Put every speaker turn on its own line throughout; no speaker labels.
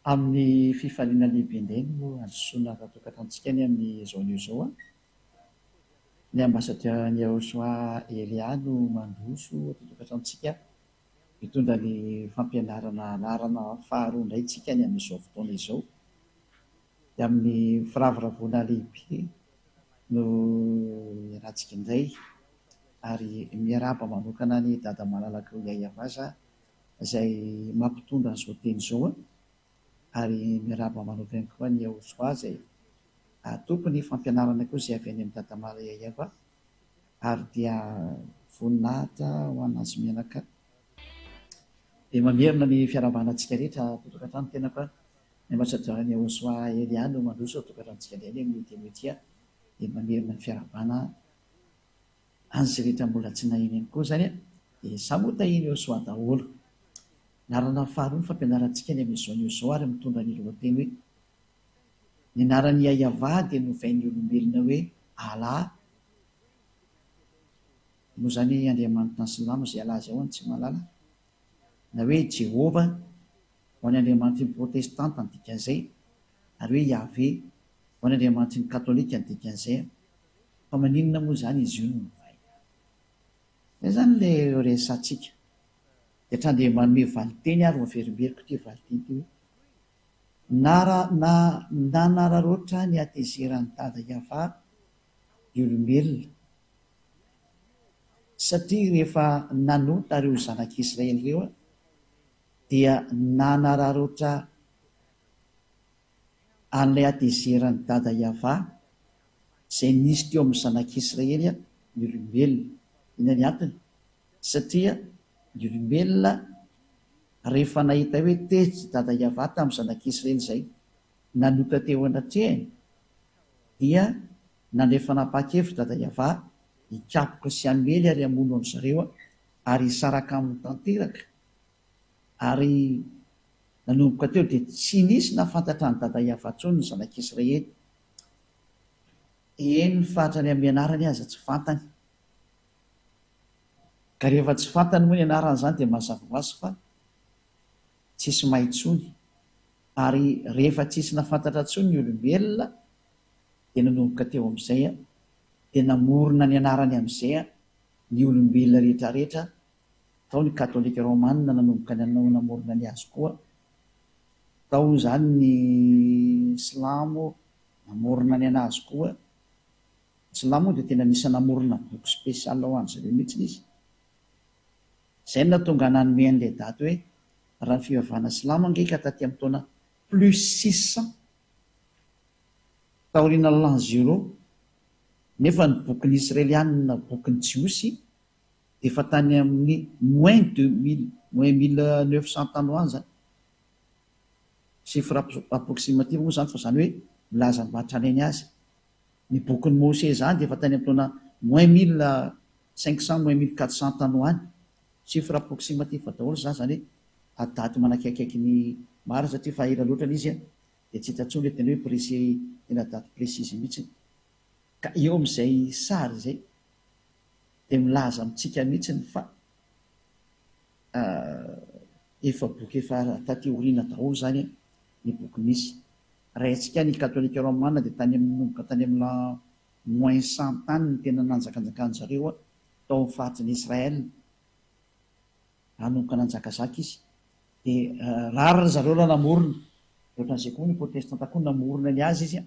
Amin'ny fifaliana lehibe indray no handrosoana ato an-tokantranontsika ny amin'izao anio izao. Ny Ambassadeur Yehoshua Elia no mandroso ato an-tokantranontsika mitondra ny fampianarana laharana faharoa indray tsika ny amin'izao fotoana izao. Dia amin'ny firavoravoana lehibe no iarahantsika indray ary miarahaba manokana an'i Dada malalako Yayavaza izay mampitondra an'izao teny izao ary miarahaba manokana ihany koa an'i Yahosoa izay tompon'ny fampianarana koa izay avy any amin'i Dada Malala Yayava ary dia voninahitra ho an'azy mianaka. Dia mamerina ny fiarahabana antsika rehetra ato an-tokantrano tenako a. Ny ambasadaoran'i Yahosoa Elia no mandroso ao an-tokantranontsika indray anie amin'ity anio ity a. Dia mamerina ny fiarahabana An'izay rehetra mbola tsy naheno ihany koa izany dia samy ho tahian'i Yehosua daholo. Laharana faharoa ny fampianarantsika ny amin'izao anio izao ary mitondra ny lohateny hoe Ny anaran'i Yaiavah dia novain'ny olombelona hoe Allah, moa izany Andriamanitra ny silamo izay Allah izay ho'a no tsy mahalala, na hoe Jehovah ho an'ny Andriamanitry ny protestanta ny dikan'izay, ary hoe Yahveh ho an'ny Andriamanitry ny katolika ny dikan'izay. Fa maninona moa izany izy io no novaina? Izay izany ilay resatsika. Dia hatrany dia manome valinteny ary averimberiko ity valinteny ity hoe, Nara na nanararaotra ny hatezeran'i Dada Yavah ny olombelona, satria rehefa nanota ireo zanak'Israely ireo dia nanararaotra an'ilay hatezeran'i Dada Yavah izay nisy teo amin'ny zanak'Israely ny olombelona. Inona ny antony? Satria ny olombelona rehefa nahita hoe tezitra i Dada Yavah tamin'ny zanak'Israely izay nanota teo anatrehany dia nandray fanapahan-kevitra Dada Yavah hikapoka sy hamely ary hamono an-dry zareo ary hisaraka aminy tanteraka ary nanomboka teo dia tsy nisy nahafantatra an'i Dada Yavah intsony ny zanak'Israely. Eny fa hatrany amin'ny anarany aza tsy fantany. Ka rehefa tsy fantany moa ny anarany izany dia mazava ho azy fa tsisy mahay intsony. Ary rehefa tsisy nahafantatra intsony ny olombelona dia nanomboka teo amin'izay dia namorona ny anarany amin'izay ny olombelona rehetra rehetra, tao ny katolika romana nanomboka nanao namorona ny azy koa, tao izany ny silamo Namorona ny anazy koa. Ny silamo moa dia tena anisan'ny namorona boky spécial ho an-dry zareo mihitsy izy. Izay no nahatonga ahy nanome an'ilay daty hoe raha ny fivavahana silamo ange ka taty amin'ny taona plus 600 taorian'ny l'an zéro nefa ny bokin'ny israelianina bokin'ny jiosy dia efa tany amin'ny moins 2000 moins 1900 tany ho any izany. Chiffre approximatif moa izany fa izany hoe milaza ny maha tranainy azy. Ny bokin'i Mose izany dia efa tany amin'ny taona moins 1500 moins 1400 tany ho any. Chiffre approximatif daholo izany, izany hoe daty manakaikaiky ny marina satria efa ela loatra ilay izy dia tsy hita intsony ilay tena hoe précis, tena daty précise mihitsy. Ka eo amin'izay sary izay dia milaza amintsika mihitsy fa Efa boky efa taty aoriana daholo izany ny boky misy. Raha antsika ny katolika romana dia tany amin'ny nanomboka tany amin'ny l'an moins 100 tany no tena nanjakanjakan-dry zareo tao amin'ny faritry ny Israël. Nanomboka nanjakazaka izy. Dia rare ry zareo raha namorona. Dia ohatran'izay koa ny protestanta koa namorona ny azy izy.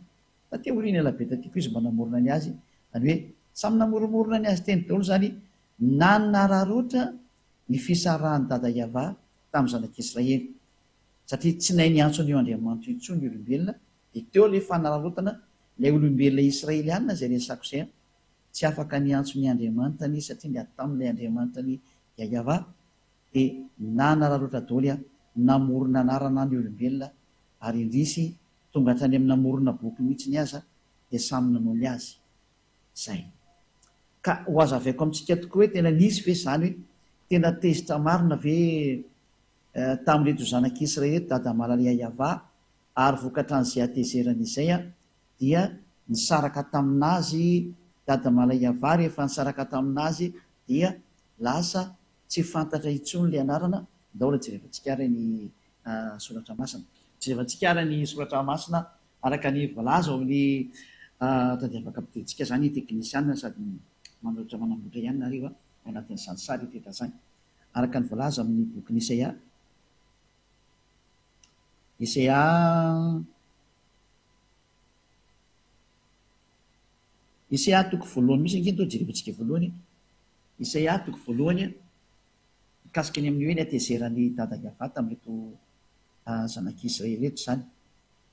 Taty aoriana ela be taty koa izy mba namorona ny azy. Izany hoe samy namoromorona ny azy teny daholo izany Nanararaotra ny fisarahan'i Dada Yavah tamin'ny zanak'Israely, satria tsy nahay niantso an'io Andriamanitra io intsony ny olombelona, dia teo ilay fanararaotana, ilay olombelona israelianina izay resako izay an, tsy afaka niantso ny Andriamanitany izy satria niady taminy ilay Andriamanitrany Yavah, dia nanararaotra daholo an, namorona anarana ny olombelona, ary indrisy tonga hatrany amin'ny namorona boky mihitsiny aza dia samy nanao ny azy. Zay. Ka ho hazavaiko amintsika tokoa hoe tena nisy ve izany hoe tena tezitra marina ve tamin'ireto zanak'Israely ireto Dada Malala Yayavah ary vokatran'izay hatezerany izay dia nisaraka tamin'azy Dada Malala Yavah rehefa nisaraka tamin'azy dia lasa tsy fantatra intsony ilay anarana, ndao aloha jerevantsika ary ny soratra masina. Jerevantsika ary ny soratra masina araka ny voalaza ao amin'ny tadiavaka ampidintsika izany teknisianina sady manoratra manamboatra ihany nareo ao anatin'izany sary teto izany. Araka ny voalaza amin'ny bokin'i Isaia. Isaia Isaia toko voalohany mihitsy ange no jerevantsika voalohany. Isaia toko voalohany mikasika ny amin'ny hoe ny hatezeran'i Dada Yavah tamin'ireto zanak'i Israely ireto izany.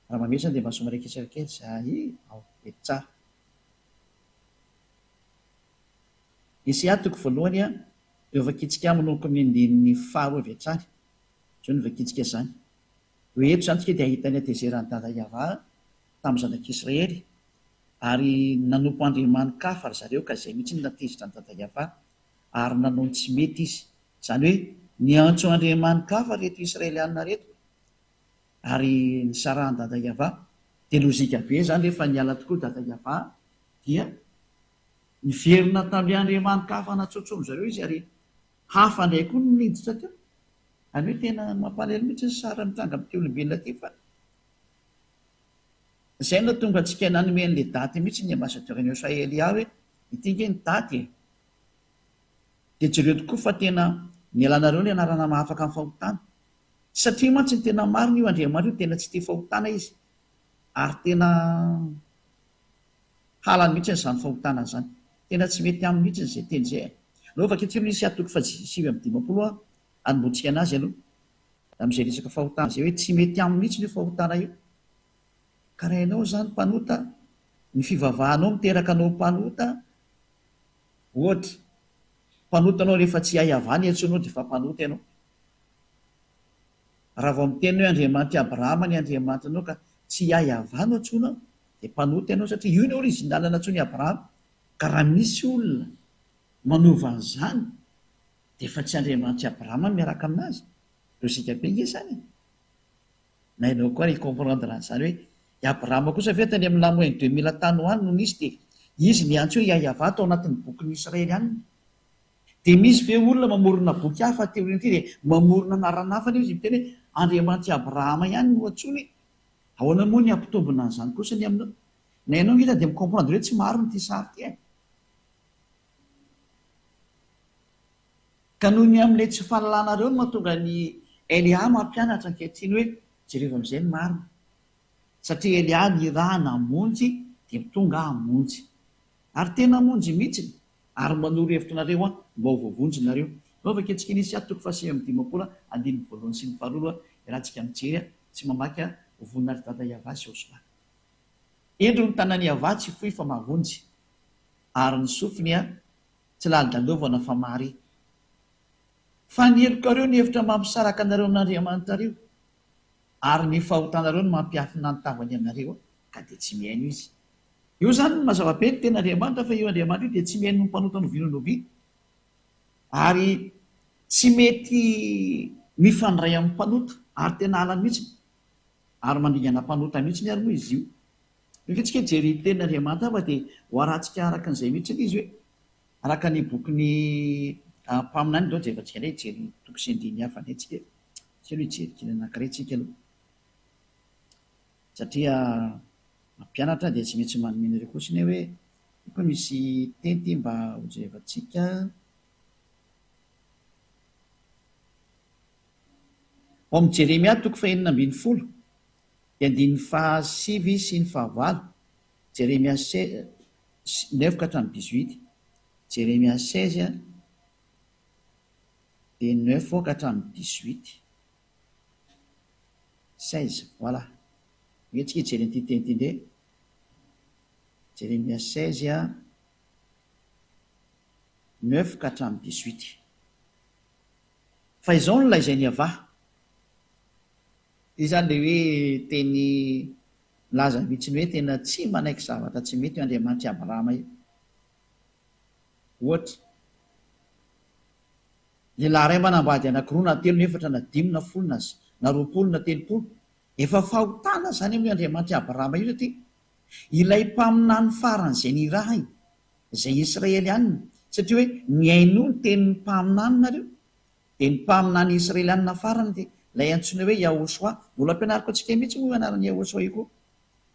Raha mamehy izany dia mba somary akisaka kely izay ao, mety tsara. Isaia toko voalohany dia hovakintsika manomboka amin'ny andininy faharoa avy hatrany. Izao no vakintsika izany. Hoe eto izany isika dia hahita ny hatezeran'i Dada Yavah tamin'ny zanak'Israely, ary nanompo andriamani-kafa ry zareo ka izay mihitsy no nahatezitra an'i Dada Yavah, ary nanao ny tsy mety izy. Izany hoe niantso andriamani-kafa ireto Israelianina ireto, ary nisarahan'i Dada Yavah. Dia lojika be izany rehefa niala tokoa Dada Yavah dia niverina tamin'ilay andriamani-kafa natsotsomin-dry zareo izy ary hafa indray koa no niditra teo. Izany hoe tena mampalahelo mihitsy ny sary mitranga amin'ity olombelona ity fa izay no nahatonga antsika nanome an'ilay daty mihitsy ny ambassadeur an'i Eosaelia hoe ity ange ny daty e! Dia jereo tokoa fa tena nialanareo ny anarana mahafaka ny fahotana. Satria mantsy ny tena marina io Andriamanitra io tena tsy tia fahotana izy ary tena halany mihitsy izany fahotana izany. Tena tsy mety aminy mihitsy izay teny izay e! Aleo vakintsika aloha Isaia toko faha 59 a, anombohantsika anazy aloha. Amin'izay resaka fahotana izay hoe tsy mety aminy mihitsy io fahotana io. Ka raha ianao izany mpanota, ny fivavahanao miteraka anao mpanota, ohatra, mpanota ianao rehefa tsy hay havana iantsoanao dia efa mpanota ianao. Raha vao miteny hoe Andriamanitr'i Abrahama ny Andriamanitranao ka tsy hay havana no antsoinao dia mpanota ianao satria io ny original nantsoin'i Abrahama. Ka raha misy olona manova an'izany dia efa tsy Andriamanitr'i Abrahama no miaraka aminazy. Logique be nge izany e. Na ianao koa ary hi-comprendre an'izany hoe i Abrahama kosa ve tany amin'ny l'an moins 2000 tany ho any no nisy dia izy niantso hoe Yahyahavah tao anatin'ny bokin'ny Israelianina. Dia misy ve olona mamorona boky hafa aty aoriana aty dia mamorona anarana hafa nefa izy miteny hoe Andriamanitr'i Abrahama ihany no antsoiny e. Ahoana moa ny hampitombina an'izany kosa ny aminao? Na ianao ngita dia mi-comprendre hoe tsy marina ity sary ity e. Ka noho ny amin'ilay tsy fahalalanareo no mahatonga an'i Elia mampianatra ankehitriny hoe jereo amin'izay ny marina. Satria Elia nirahana hamonjy dia tonga hamonjy. Ary tena hamonjy mihitsiny. Ary manoro hevitra anareo aho mba ho voavonjy nareo. Nao vakintsika ny Isaia toko faha59 andininy voalohany sy ny faharoa iarahantsika mijery sy mamaky ho voninahitr'i Dada Yavah sy Josoa. Indro ny tanan'i Yavah tsy fohy fa mahavonjy, ary ny sofiny tsy lalodalovana fa mahare. Fa ny helokareo no hevitra mampisaraka anareo amin'Andriamanitrareo, ary ny fahotanareo no mampiafina ny tavany aminareo, ka dia tsy mihaino Izy. Io izany no mazava be ny tena Andriamanitra fa io Andriamanitra io dia tsy mihaino ny mpanota n'oviana n'oviana ary tsy mety mifandray amin'ny mpanota ary tena halany mihitsy ary mandringana mpanota mihitsy ary moa izy io. Io ange tsika hijery tena Andriamanitra fa dia ho arahantsika araka an'izay mihitsy ilay izy hoe araka ny bokin'ny mpaminany ndao jerevantsika indray hijery toko sy andininy hafa indray tsika tsy aloha hijery kely anankiray tsika aloha satria Mampianatra dia tsy maintsy manome anareo kosa anie hoe io koa misy teny ity mba ho jerevantsika. Ao amin'ny Jeremia toko fahenina ambin'ny folo dia andininy fahasivy sy ny fahavalo, Jeremia neuf ka hatramin'ny dix-huit, Jeremia 16 dia neuf ka hatramin'ny 18. 16, voilà. Andeha tsika hijery an'ity teny ity indray. Jeremia 16, 9 ka hatramin'ny 18. Fa izao no lazain'i Yavah. Ity izany ilay hoe teny milaza mihitsy ny hoe tena tsy manaiky zavatra tsy mety io Andriamanitr'i Abrahama io. Ohatra, lehilahy iray manambady anankiroa na telo na efatra na dimy na folo na na 20 na 30 Efa fahotana izany amin'io Andriamanitr'i Abrahama io satria ilay mpaminany farany izay nirahiny, izay Israelianina, satria hoe nihainoa ny tenin'ny mpaminany nareo, dia ny mpaminany Israelianina farany dia Ilay antsoina hoe Yahoshuah. Mbola ampianariko antsika mihitsy moa io anaran'i Yahoshuah io koa.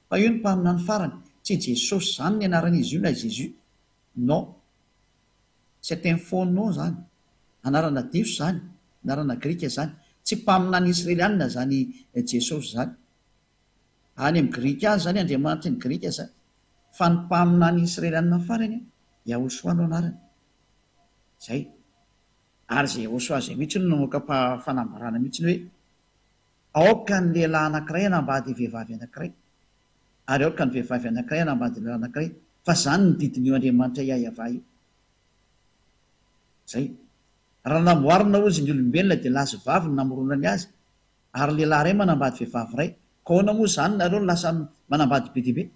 Fa io no mpaminany farany. Tsy Jesosy izany ny anaran'izy io na Jésus. Non. C'est un faux nom izany. Anarana diso izany. Anarana grika izany. Tsy mpaminany israelianina izany Jesosy izany. Any amin'ny grika any izany Andriamanitry ny grika izany. Fa ny mpaminany israelianina farany, Yahoshuah no anarany. Izay. Ary izay Yahoshuah izay mihitsy no namoaka fanambarana mihitsy hoe, Aoka ny lehilahy anankiray hanambady vehivavy anankiray, ary aoka ny vehivavy anankiray hanambady lehilahy anankiray, fa izany no didin'io Andriamanitra Yahweh io. Izay. Raha namboarina hozy ny olombelona dia lahy sy vavy no namoronany azy, ary lehilahy iray manambady vehivavy iray. Ka ahoana moa izany nareo no lasa manambady be dia be?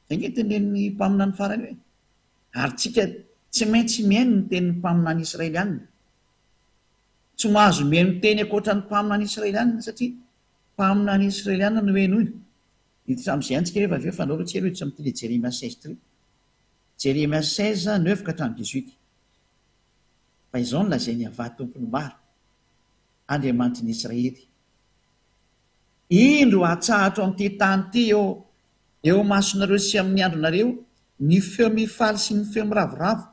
Izay ange tenenin'ny mpaminany farany io e. Ary tsika tsy maintsy mihaino ny tenin'ny mpaminany Israelianina. Tsy mahazo mihaino teny ankoatra ny mpaminany Israelianina satria mpaminany Israelianina no henoina. Hiditra amin'izay ihany tsika rehefa avy eo fa andao aloha tsika aloha hiditra amin'ity le Jeremia 16 ity. Jeremia 16, neuf ka hatramin'ny dix-huit. Fa izao no lazain'i Yavah Tompon'ny maro, Andriamanitry ny Israely, Indro hatsahatro amin'ity tany ity eo eo imasonareo sy amin'ny andronareo ny feo mifaly sy ny feo miravoravo,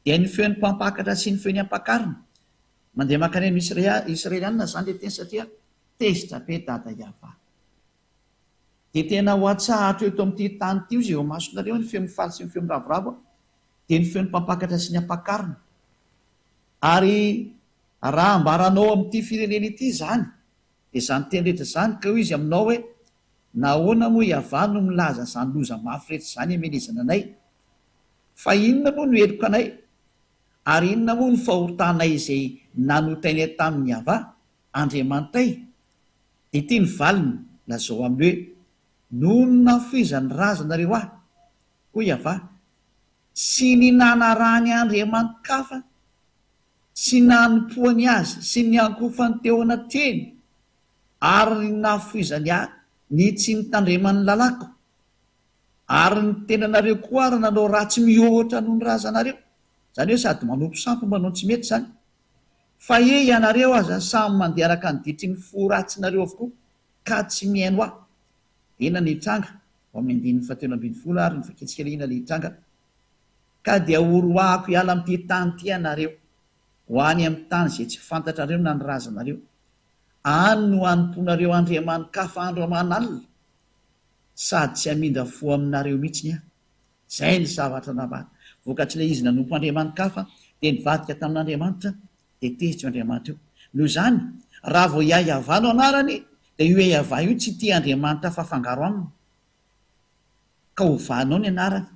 dia ny feon'ny mpampakatra sy ny feon'ny ampakarina. Mandeha mankany amin'ny Israelianina izany ilay teny satria tezitra be Dada Yavah. Dia tena ho atsahatro eto amin'ity tany ity hozy eo imasonareo ny feo mifaly sy ny feo miravoravo, dia ny feon'ny mpampakatra sy ny ampakarina. Ary raha ambaranao amin'ity firenena ity izany, dia izany teny rehetra izany, ka hoy izy aminao hoe, Nahoana moa Yavah no milaza izany loza mafy rehetra izany hamelezana anay? Fa inona moa no helokanay? Ary inona moa no fahotanay izay nanotainay tamin'i Yavah, Andriamanitray? Dia ity ny valiny, lazao aminy hoe, Noho ny nahafoizan'ny razanareo ahy, hoy Yavah, sy ny nanarahany andriamani-kafa, sy nanompoany azy, sy niankohofany teo anatrehiny, ary ny nahafoizany ahy ny tsy nitandremany ny lalàko, ary ny tenanareo koa ary nanao ratsy mihoatra noho ny razanareo, izany hoe sady manompo sampy manao ny tsy mety izany, fa he ianareo aza samy mandeha araka ny ditry ny fo ratsinareo avokoa ka tsy mihaino ahy. Inona ny hitranga? Ao amin'ny andininy fahatelo ambin'ny folo ary ny vakintsika ilay inona ilay hitranga? Ka dia horoahako hiala amin'ity tany ity ianareo, ho any amin'ny tany izay tsy fantatrareo na ny razanareo. Any no hanompoanareo andriamani-kafa andro aman'alina, sady tsy hamindra fo aminareo mihitsy aho. Izay ny zavatra nambara. Vokatr'ilay izy nanompo andriamani-kafa, dia nivadika tamin'Andriamanitra, dia tezitra io Andriamanitra io. Noho izany, raha vao Yahweh no anarany, dia io Yahweh io tsy tia andriamanitra hafa afangaro aminy. Ka ovanao ny anarany.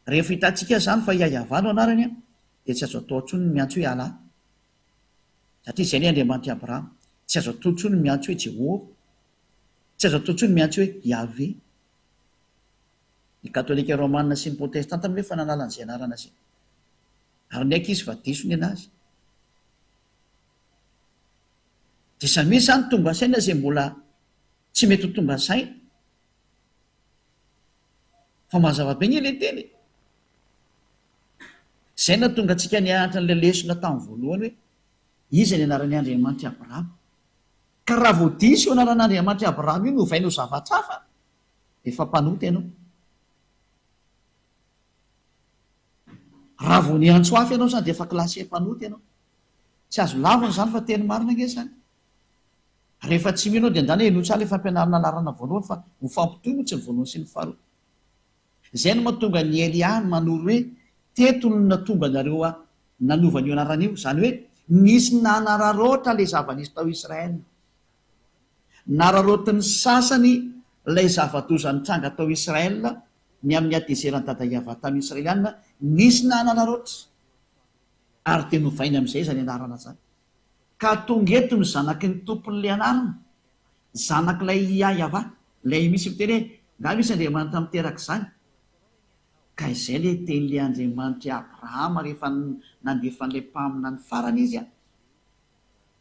Rehefa hitantsika izany fa Yahweh no anarany, dia tsy azo atao intsony ny miantso hoe Allah. Satria izay ilay Andriamanitr'i Abrahama. Tsy azo atao intsony ny miantso hoe Jehovah. Tsy azo atao intsony ny miantso hoe Yahweh. Ny Katolika Romana sy ny Protestanta moa efa nanala an'izay anarana izay. Ary niaiky izy fa diso ny anazy. Dia samia izany tonga saina izay mbola tsy mety ho tonga saina. Fa mazava be anie ilay teny e. Izay nahatonga antsika nianatra an'ilay lesona tamin'ny voalohany hoe iza ny anaran'i Andriamanitr'i Abrahama. Ka raha vao diso io anaran'Andriamanitr'i Abrahama io novaina ho zavatra hafa, dia efa mpanota ianao. Raha vao niantso hafa ianao izany dia efa classé mpanota ianao. Tsy azo lavina izany fa teny marina ange izany. Rehefa tsy mino ianao dia andana henoy tsara ilay fampianarana laharana voalohany fa mifampitohy moa tsy ny voalohany sy ny faharoa. Izay no mahatonga an'i Elia manoro hoe teto no nahatonga anareo nanova an'io anarana io. Izany hoe nisy nanararaotra ilay zava-nisy tao Israel. Nararaotin'ny sasany ilay zava-doza nitranga tao Israel ny amin'ny hatezeran'i Dada Yavah tamin'ny Israeliana, nisy nanararaotra ary dia novainy amin'izay izany anarana izany. Ka tonga eto ny zanaky ny tompon'ilay anarana, zanak'ilay Yavah, ilay misy miteny hoe, Nga misy Andriamanitra miteraka izany? Ka izay ilay tenin'ilay Andriamanitr'i Abrahama rehefa nandefa an'ilay mpaminany farany izy an!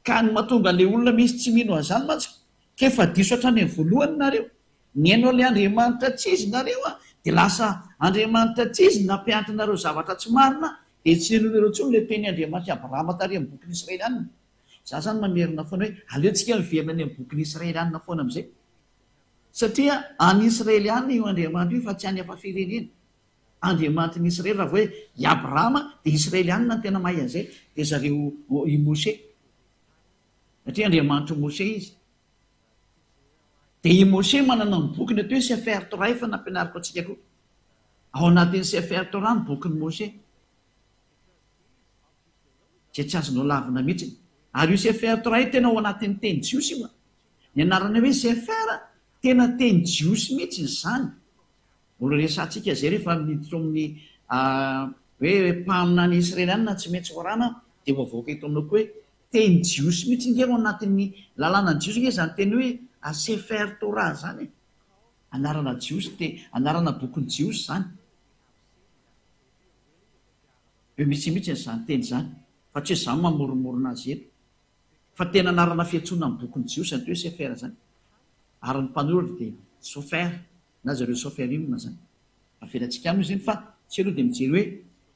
Ka ny mahatonga an'ilay olona misy tsy mino an'izany mantsy k'efa diso hatrany amin'ny voalohany nareo. Nihaino an'ilay Andriamanitra tsy izy nareo an, dia lasa Andriamanitra tsy izy nampianatra anareo zavatra tsy marina, dia tsy henoinareo intsony ilay tenin'i Andriamanitr'i Abrahama tary amin'ny bokin'ny Israelianina. Za zany mamerina foana hoe aleo tsika miverina any amin'ny bokin'ny Israelianina foana amin'izay. Satria any Israelianina io Andriamanitra io fa tsy any hafa firenena. Andriamanitry ny Israely raha vao hoe i Abrahama dia Israelianina no tena mahay an'izay dia zareo i Moshe. Satria Andriamanitr'i Moshe izy. Dia i Moshe manana ny bokiny atao hoe Sefer Torah efa nampianariko antsika koa. Ao anatin'ny Sefer Torah ny bokin'i Moshe. Izay tsy azonao lavina mihitsy. Ary io Sefer Torah io tena ao anatin'ny teny jiosy io. Ny anarana hoe Sefer tena teny jiosy mihitsy izany. Mbola resahantsika izay rehefa miditra ao amin'ny hoe mpaminany israelianina tsy maintsy horana dia ho avoaka eto aminao koa hoe teny jiosy mihitsy nge ao anatin'ny lalànan'ny jiosy nge izany teny hoe Sefer Torah izany e. Anarana jiosy te anarana bokin'ny jiosy izany. Eo mihitsy mihitsy izany teny izany fa tsy hoe izaho mamoromorona azy eto. Fa tena anarana fiantsoana ny bokin'ny jiosy izany hoe Sefer izany. Ary ny mpanoratra dia Sofer na zareo Soferim izany. Avelantsika any moa izany fa tsy aloha dia mijery hoe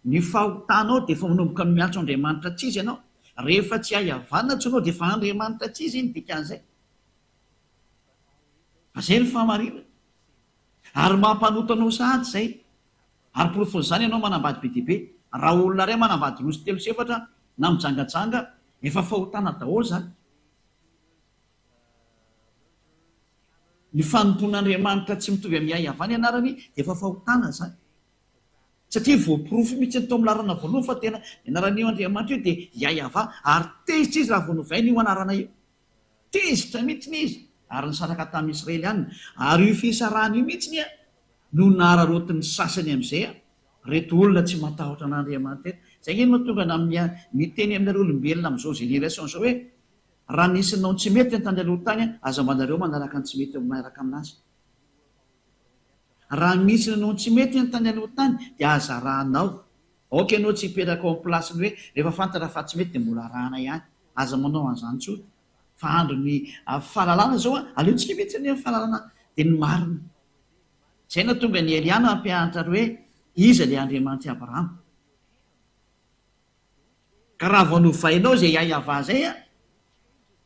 ny fahotanao dia efa manomboka miantso Andriamanitra tsy izy ianao. Rehefa tsy hay havanana tsy ianao dia efa Andriamanitra tsy izy ny dikan'izay. Fa izay ny fahamarinana. Ary mampanota anao sahady izay. Ary porofon'izany ianao manambady be dia be. Raha olona iray manambady roa sy telo sy efatra na mijangajanga, efa fahotana daholo izany. Ny fanompoana Andriamanitra tsy mitovy amin'ny Yavah ny anarany dia efa fahotana izany. Satria voaporofo mihitsy ny tao amin'ny laharana voalohany fa tena ny anaran'io Andriamanitra io dia Yavah ary tezitra izy raha vao novaina io anarana io. Tezitra mihitsy izy ary nisaraka tamin'ny Israeliana. Ary io fisarahana io mihitsy no nararaotin'ny sasany amin'izay reto olona tsy matahotra an'Andriamanitra ireto. Izay ange no mahatonga na miteny aminareo olombelona amin'izao génération izao hoe Raha nisy nanao ny tsy mety tany aloha tany, aza mba nareo manaraka ny tsy mety miaraka aminazy. Raha misy nanao ny tsy mety tany aloha tany dia aza arahanao. Aoka ianao tsy hipetraka ao amin'ny place-ny hoe rehefa fantatra fa tsy mety dia mbola arahana ihany. Aza manao an'izany intsony. Fa andron'ny fahalalana izao an, aleontsika mihitsy anie ny fahalalana dia ny marina. Izay no nahatonga an'i Elia nampianatra hoe iza ilay Andriamanitr'i Abrahama. Ka raha vao novainao izay Yayavah izay an,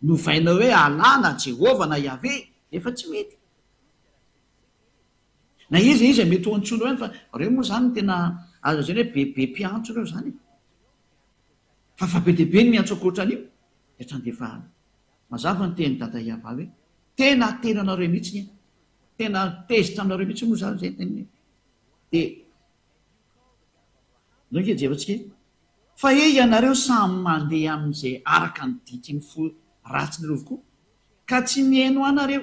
novainao hoe Allah na Jehovah na Yahveh, efa tsy mety. Na iza iza mety ho antsoinao ihany fa ireo moa izany no tena azo lazaina hoe be be mpiantso ireo izany e. Fa fa be dia be ny miantso ankoatra an'io, dia hatrany dia efa mazava ny tenin'i Dada Yavah hoe tena tena anareo mihitsy ny tena tezitra aminareo mihitsy moa izany izay teniny. Dia Ndao ange jerentsika e! Fa he ianareo samy mandeha amin'izay araka ny diky ny fo ratsinareo avokoa, ka tsy mihaino ahy nareo,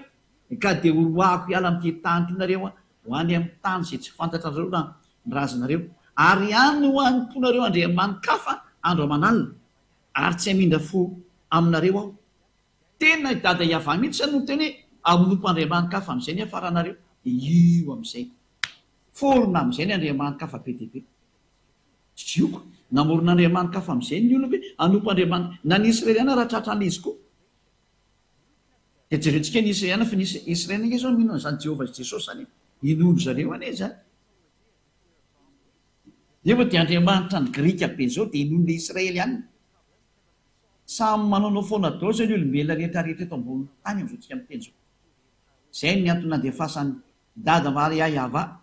ka dia horoahako hiala amin'ity tany ity nareo ho any amin'ny tany izay tsy fantatrareo na ny razanareo, ary any ho hanompoanareo andriamani-kafa andro aman'alina, ary tsy hamindra fo aminareo aho. Tena i Dada Yavah mihitsy izany no niteny hoe hanompo andriamani-kafa amin'izay ny hiafaranareo, dia io amin'izay. Forona amin'izay ny andriamani-kafa be dia be. Jioko, namorona andriamani-kafa amin'izay ny olona hoe hanompo andriamani-, na ny Israeliana raha tratran'izy koa. Dia jerentsika ny Israeliana fa ny Israeliana ange izao mino an'izany Jehovah sy Jesosy izany e. Inoan-dry zareo anie izany. Nefa dia andriamanitra ny Grika be izao dia inoan'ilay Israeliana. Samy manaonao foana daholo izao ny olombelona rehetra rehetra eto ambonin'ny tany amin'izao tsika miteny izao. Izay ny antony nandefasan'i Dada Maria Yava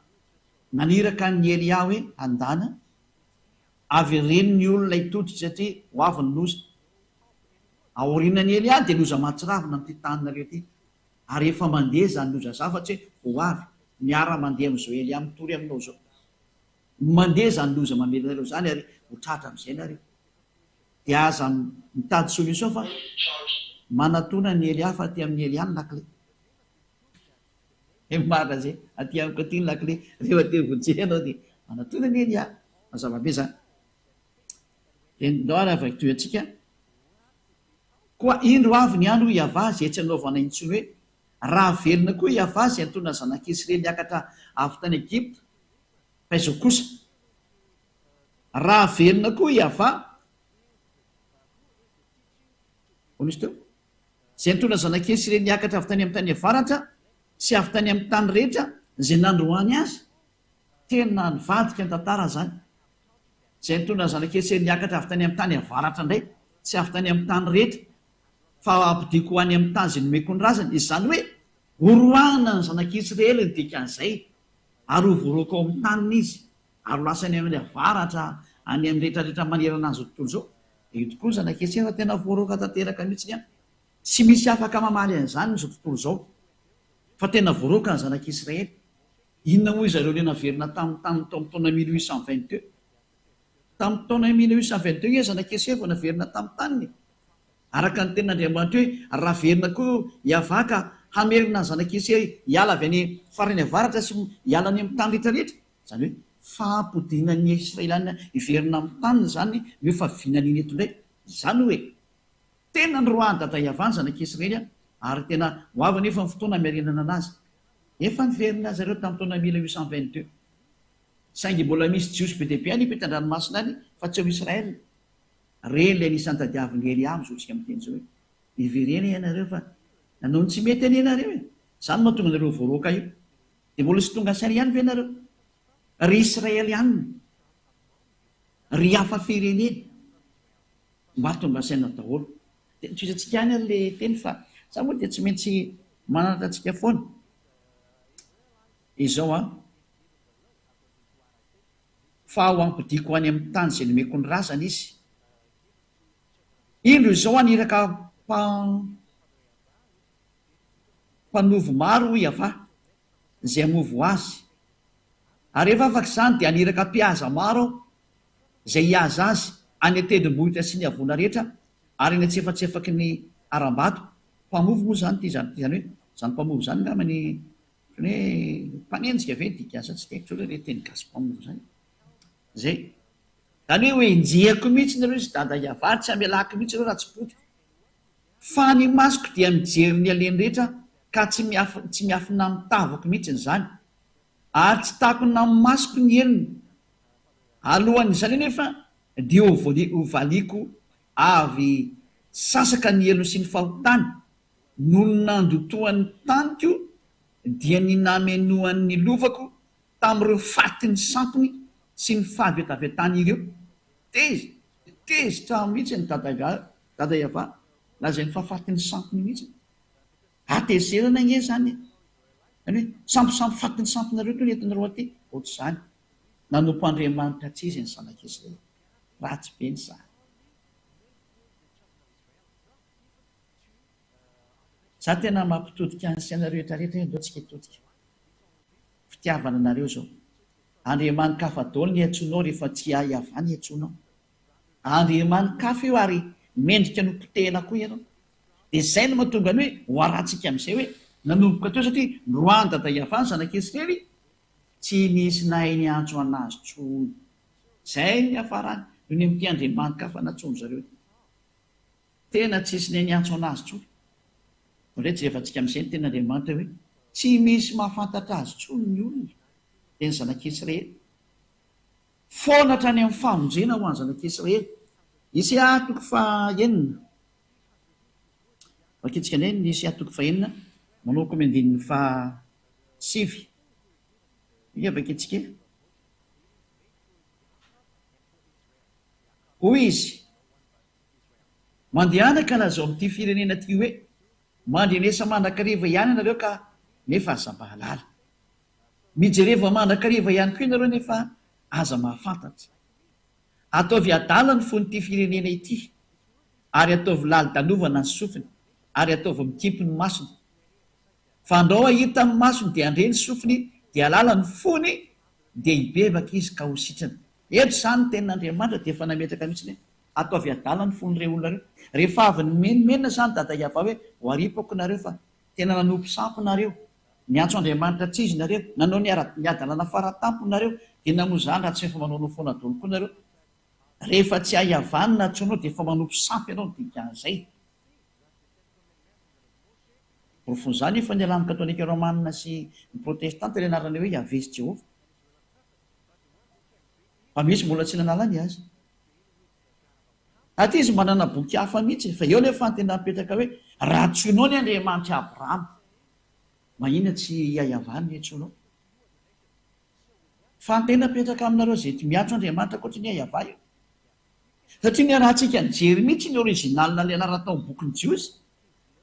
naniraka an'i Elia hoe andana avereno ny olona hitodika satria ho avy ny loza. Aorianan'i Elia dia loza mahatsiravina amin'ity taninareo ity. Ary efa mandeha izany loza izany fa tsy hoe ho avy. Miara mandeha amin'izao Elia mitory aminao izao. Mandeha izany loza mamely anareo izany ary ho tratra amin'izay nareo. Dia aza mitady solution fa manatona an'i Elia fa aty amin'i Elia ny lakile. He marina zay, aty amiko aty ny lakile, rehefa te vonjena ianao dia manatona anie ny ahy, mazava be zany. Dia ndao ary avakio antsika. Koa indro avy ny andro hoy Yavah izay tsy hanaovana intsony hoe, Raha velona koa Yavah izay nitondra ny zanak'Israely niakatra avy tany Egypta, fa izao kosa, Raha velona koa Yavah, hoy izy teo, Izay nitondra zanak'i Isiraely niakatra avy tany amin'ny tany avaratra sy avy tany amin'ny tany rehetra izay nandroahany azy. Tena nivadika ny tantara izany. Izay nitondra ny zanak'i Isiraely niakatra avy tany amin'ny tany avaratra indray sy avy tany amin'ny tany rehetra. Fa hampodiako ho any amin'ny tany izay nomeko ny razany. Izany hoe, horoahina ny zanak'Israely ny dikan'izay, ary ho voaroaka ao amin'ny taniny izy, ary ho lasa any amin'ny avaratra, any amin'ny rehetrarehetra manerana an'izao tontolo izao. Dia io tokoa ny zanak'Israely fa tena voaroaka tanteraka mihitsy an! Tsy misy afaka mamaly an'izany izao tontolo izao, fa tena voaroaka ny zanak'Israely. Inona moa izareo ilay naverina tamin'ny taniny tao amin'ny taona 1822? Tamin'ny taona 1822 nge zanak'Israely vao naverina tamin'ny taniny e! Araka ny tenin'Andriamanitra hoe, Raha velona koa Iavah ka hamerina ny zanak'i Isay hiala avy any farany avaratra sy hiala any amin'ny tany rehetrarehetra, izany hoe fampodiana ny Israeliana hiverina amin'ny taniny izany no efa vinaniny eto indray. Izany hoe, tena noroahan'i Dada Iavah ny zanak'i Israely ary tena ho avy anefa ny fotoana hamerenana anazy. Efa niverina zareo tamin'ny taona 1822. Saingy mbola misy Jiosy be dia be any ampitan-dranomasina any fa tsy ao Israel. Reny ilay anisan'ny tadiavin'i Elia amin'izao tsika miteny izao hoe, Miverena ianareo fa nanao ny tsy mety anie ianareo e! Izany no mahatonga anareo voaroaka io. Dia mbola tsy tonga saina ihany ve ianareo? Ry Israelianina, ry hafa firenena, mba tonga saina daholo. Dia tohizantsika ihany ary ilay teny fa za moa dia tsy maintsy mananatra antsika foana. Izao an. Fa ho ampodiako any amin'ny tany izay nomeko ny razana izy. Indro izao haniraka mpanovo maro hoy Yavah, izay hamovo azy. Ary rehefa afaka izany dia haniraka mpihaza maro aho, izay hihaza azy any an-tendrombohitra sy ny havoana rehetra ary any an-tsefatsefaky ny harambato. Mpamovo moa izany ity izany hoe izany mpamovo izany angamba ny Ohatran'ny hoe mpanenjika ve ny dikan'izany? Tsy dia haiko intsony ilay teny gasy mpamono izany. Izay. Izany hoe ho enjehiko mihitsy nareo izy dada hiavary, tsy hamelako mihitsy nareo raha tsy potika. Fa ny masoko dia mijery ny aleny rehetra ka tsy tsy miafina amin'ny tavako mihitsy izany. Ary tsy takona amin'ny masoko ny helony. Alohan'izany anefa dia ho valiako avy sasaka ny helony sy ny fahotany Noho ny nandotoan'ny taniko dia ny namenoany ny lovako tamin'ireo fatin'ny sampiny sy ny fahavetavetany ireo. Tezitra, tezitra mihitsy ny dada dada Yavah, lazainy fa fatin'ny sampiny mihitsy. Hatezerana ange izany e! Izany hoe sampisampy fatin'ny sampinareo toa ny entinareo aty, ohatr'izany. Nanompo Andriamanitra tsy izy ny zanak'Israely. Ratsy be ny sary. Za tena mampitodika ny saina rehetra rehetra hoe ndao tsika hitodika. Fitiavana anareo zao. Andriamani-kafa daholo ny iantsoanao rehefa tsy ahy avy ny iantsoanao. Andriamani-kafa io ary mendrika ny ho potehina koa ianao. Dia zay no mahatonga ny hoe ho arahantsika amin'izay hoe nanomboka teo satria Rwanda da Yavah ny zanak'Israely tsy nisy nahay niantso an'azy tsony. Zay ny niafarany noho ny amin'ity Andriamani-kafa nantsoin-dry zareo ity. Tena tsisy ne niantso anazy tsony. Ndray jerevantsika amizay ny tenin'Andriamanitra hoe tsy misy mahafantatra azy tsony ny olona dia ny zanak'Israely. Foana hatrany amin'ny famonjena ho an'ny zanak'Israely. Isaia toko faha-enina. Vakintsika indray ny Isaia toko faha-enina manomboka amin'ny andininy faha-sivy. Inga vakintsika e. Hoy izy, Mandehana ka lazao amin'ity firenena ity hoe, Mandrenesa mandrakariva ihany ianareo ka nefa aza mahalala. Mijereva mandrakariva ihany koa ianareo nefa aza mahafantatra. Ataovy adala ny fon'ity firenena ity, ary ataovy lali-dalovana ny sofiny, ary ataovy mikimpy ny masony. Fandrao hahita ny masony dia handre ny sofiny, dia hahalala ny fony, dia hibebaka izy ka ho sitrana. Eto izany ny tenin'Andriamanitra dia efa nametraka mihitsy hoe ataovy adala ny fon'ireo olona ireo. Rehefa avy nimenomenona izany dada Yavah hoe ho aripako nareo fa tena nanompo sampy nareo, niantso Andriamanitra tsy izy nareo, nanao ny ny hadalana faratampony nareo, dia namoa izany raha tsy efa manaonao foana daholo koa nareo. Rehefa tsy hay Yavah ny nantsoinao dia efa manompo sampy ianao ny dikan'izay. Porofon'izany efa nialan'ny katolika romana sy ny protestanta ilay anarana hoe Yaveh sy Jehovah. Fa misy mbola tsy nanala ny azy. Aty izy manana boky hafa mihitsy, fa eo nefa ny tena mipetraka hoe, raha antsoinao ny Andriamanitr'i Abrahama, maninona tsy hiaiavany ny antsoinao? Fa ny tena mipetraka aminareo izay miantso Andriamanitra ankoatry ny Iaiavah io. Satria niarahantsika nijery mihitsy ny original ilay anarana tao amin'ny bokin'ny Jiosy.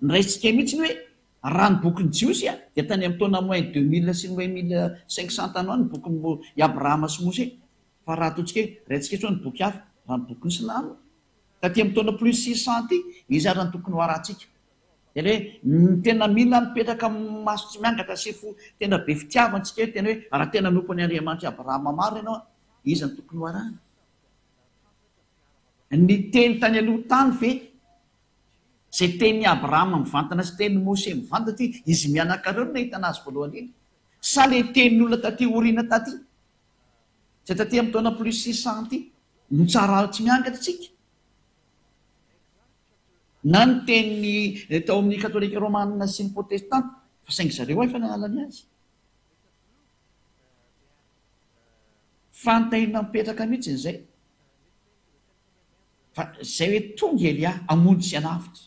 Noraisintsika mihitsy ny hoe raha ny bokin'ny Jiosy dia tany amin'ny taona moins 2000 sy moins 1500 tany ho any ny bokin'i Abrahama sy Mosè. Fa raha ataontsika hoe raintsika intsony ny boky hafa, raha ny bokin'ny Silamo, taty amin'ny taona plus 600 aty, iza ary no tokony ho arahantsika? Tena hoe ny tena mila mipetraka maso tsy miangatra sy fo tena be fitiavana tsika hoe tena hoe raha tena hanompo an' Andriamanitr' i Abrahama marina ianao, iza no tokony ho arahana? Ny teny tany aloha tany ve izay tenin'i Abrahama mivantana sy tenin'i Mose mivantana ty izy mianaka ireo no nahitana azy voalohany indrindra sa le tenin'olona taty aoriana taty izay taty amin'ny taona plus 600 ty no tsara tsy miangatra tsika? Na ny tenin'ny tao amin'ny katolika romana sy ny protestanta fa saingy zareo efa nanala ny azy. Fantahina mipetraka mihitsy izay. Fa izay hoe tonga Elia hamonjy sy hanavotra.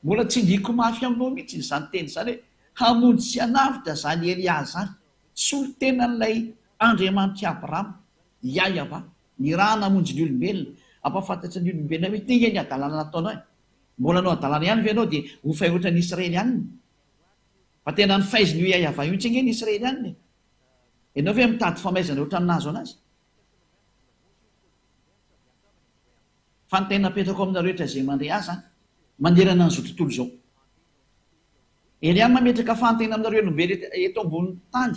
Mbola tsindriako mafy aminao mihitsy izany teny izany hoe hamonjy sy hanavotra izany Elia izany. Solontenan'ilay Andriamanitr'i Abrahama, Yahweh. Nirahana hamonjy ny olombelona, hampahafantatra ny olombelona hoe ity nge ny hadalana nataonao e! Mbola hanao hadalana ihany ve ianao dia ho fay ohatran'ny Israelianina? Fa tena nifaizin'io Yahweh io mihitsy ange ny Israelianina e! Ianao ve mitady famaizana ohatran'ny nahazo anazy? Fa ny tena apetrako aminareo rehetra izay mandre ahy izany, manerana an'izao tontolo izao. Elia mametraka fahantena aminareo olombelona eto ambonin'ny tany,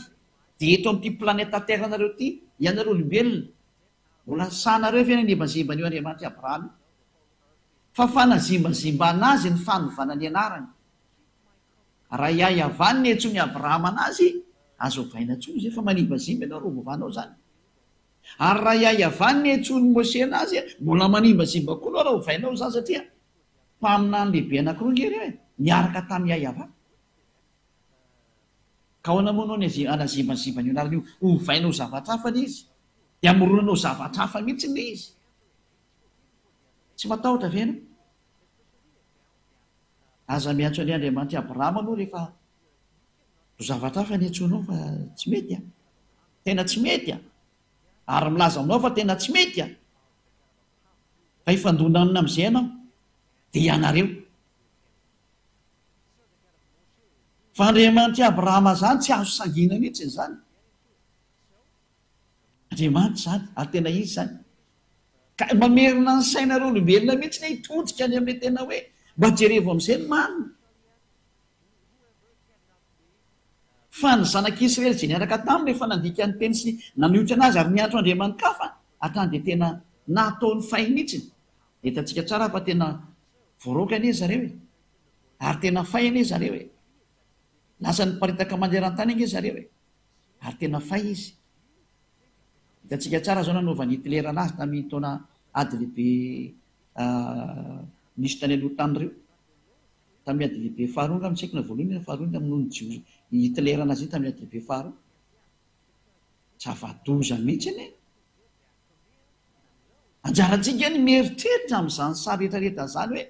dia eto amin'ity planeta Terre nareo ity, ianareo olombelona, mbola sahinareo ve ny hanembazemba an'io Andriamanitr'i Abrahama io? Fa fanazimbazimbana azy ny fanovana ny anarany. Raha i Yavah niantsoan'i Abrahama anazy, aza ovaina intsony izay fa manimbazimba ianao raha ovovanao izany. Ary raha i Yavah niantsoan'i Moshe anazy, mbola manimbazimba koa anao raha ovainao izany satria Mpaminany lehibe anankiroa ange ireo e, niaraka tamin'i Yayavah. Ka ahoana moa no anazimbazimba an'io anarana io? Ovaina ho zavatra hafa ilay izy. Dia amoronana ho zavatra hafa mihitsy ilay izy. Tsy matahotra ve ianao? Aza miantso an'i Andriamanitr'i Abrahama aloha rehefa ho zavatra hafa ny antsoinao fa tsy mety an. Tena tsy mety an. Ary milaza aminao fa tena tsy mety an. Fa hifandona aminy amin'izay ianao, dia ianareo. Fa Andriamanitr'i Abrahama izany tsy azo sangiana mihitsy izany. Andriamanitra izany, ary tena izy izany. Ka mamerina ny sainareo olombelona mihitsy ny hitodika any amin'ilay tena hoe mba jerevo amin'izay ny marina. Fa ny zanak'Israely izay niaraka taminy rehefa nandika ny teny sy nanohitra an'azy ary niantso andriamani-kafa hatrany dia tena nataony fay mihitsy. Hitantsika tsara fa tena voaroaka anie zareo e! Ary tena fay anie zareo e! Lasa niparitaka maneran-tany ange zareo e! Ary tena fay izy. Hitantsika tsara izao nanaovan'i Hitler anazy tamin'iny taona ady lehibe nisy tany aloha tany ireo. Tamin'ny ady lehibe faharoa angamba, tsy haiko na voalohany na faharoa ny namonoan'ny Jiosy i Hitler Nazi tamin'ny ady lehibe faharoa. Zava-doza mihitsy anie. Anjarantsika ny mieritreritra amin'izany sary rehetrarehetra izany hoe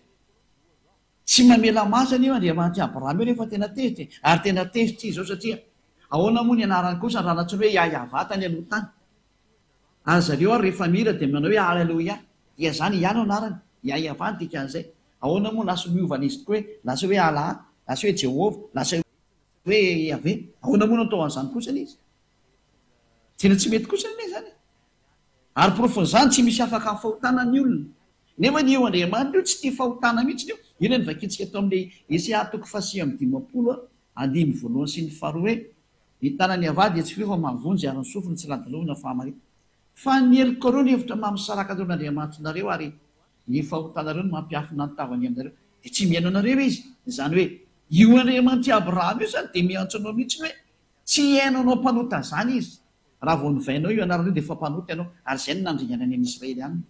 tsy mamela maso anie io Andriamanitr'i Abrahama io rehefa tena tezitra e. Ary tena tezitra izy izao satria ahoana moa ny anarany kosa raha nantsoiny hoe Yahyahavah tany aloha tany. Ary zareo ary rehefa mihira dia manao hoe Haleloia. Dia izany Yah no anarany. Yah-Yavah ny dikan'izay. Ahoana moa lasa miova an'izy tokoa hoe lasa hoe Allah, lasa hoe Jehovah, lasa hoe Yaveh. Ahoana moa no atao an'izany kosa ilay izy? Tena tsy mety kosa anie izany e. Ary porofon'izany tsy misy afaka amin'ny fahotana ny olona. Nefa io Andriamanitra io tsy tia fahotana mihitsy io. Io ilay novakintsika tao amin'ilay Esaia toko faha-59 andininy voalohany sy ny faharoa hoe Ny tanany havia dia tsy feo fa mahavonjy ary ny sofiny tsy ladilovina fahamarinana. Fa ny helokareo no hevitra maha-misaraka anareo amin'Andriamanitrareo ary ny fahotanareo no mampiafina ny tavany aminareo. Dia tsy mihaino anareo Izy. Izany hoe, io Andriamanitr'i Abrahama io izany dia miantso anao mihitsy hoe tsy hihaino anao mpanota izany Izy. Raha vao novainao io anarana io dia efa mpanota ianao ary izay no nandringanany an'i Israely aminy.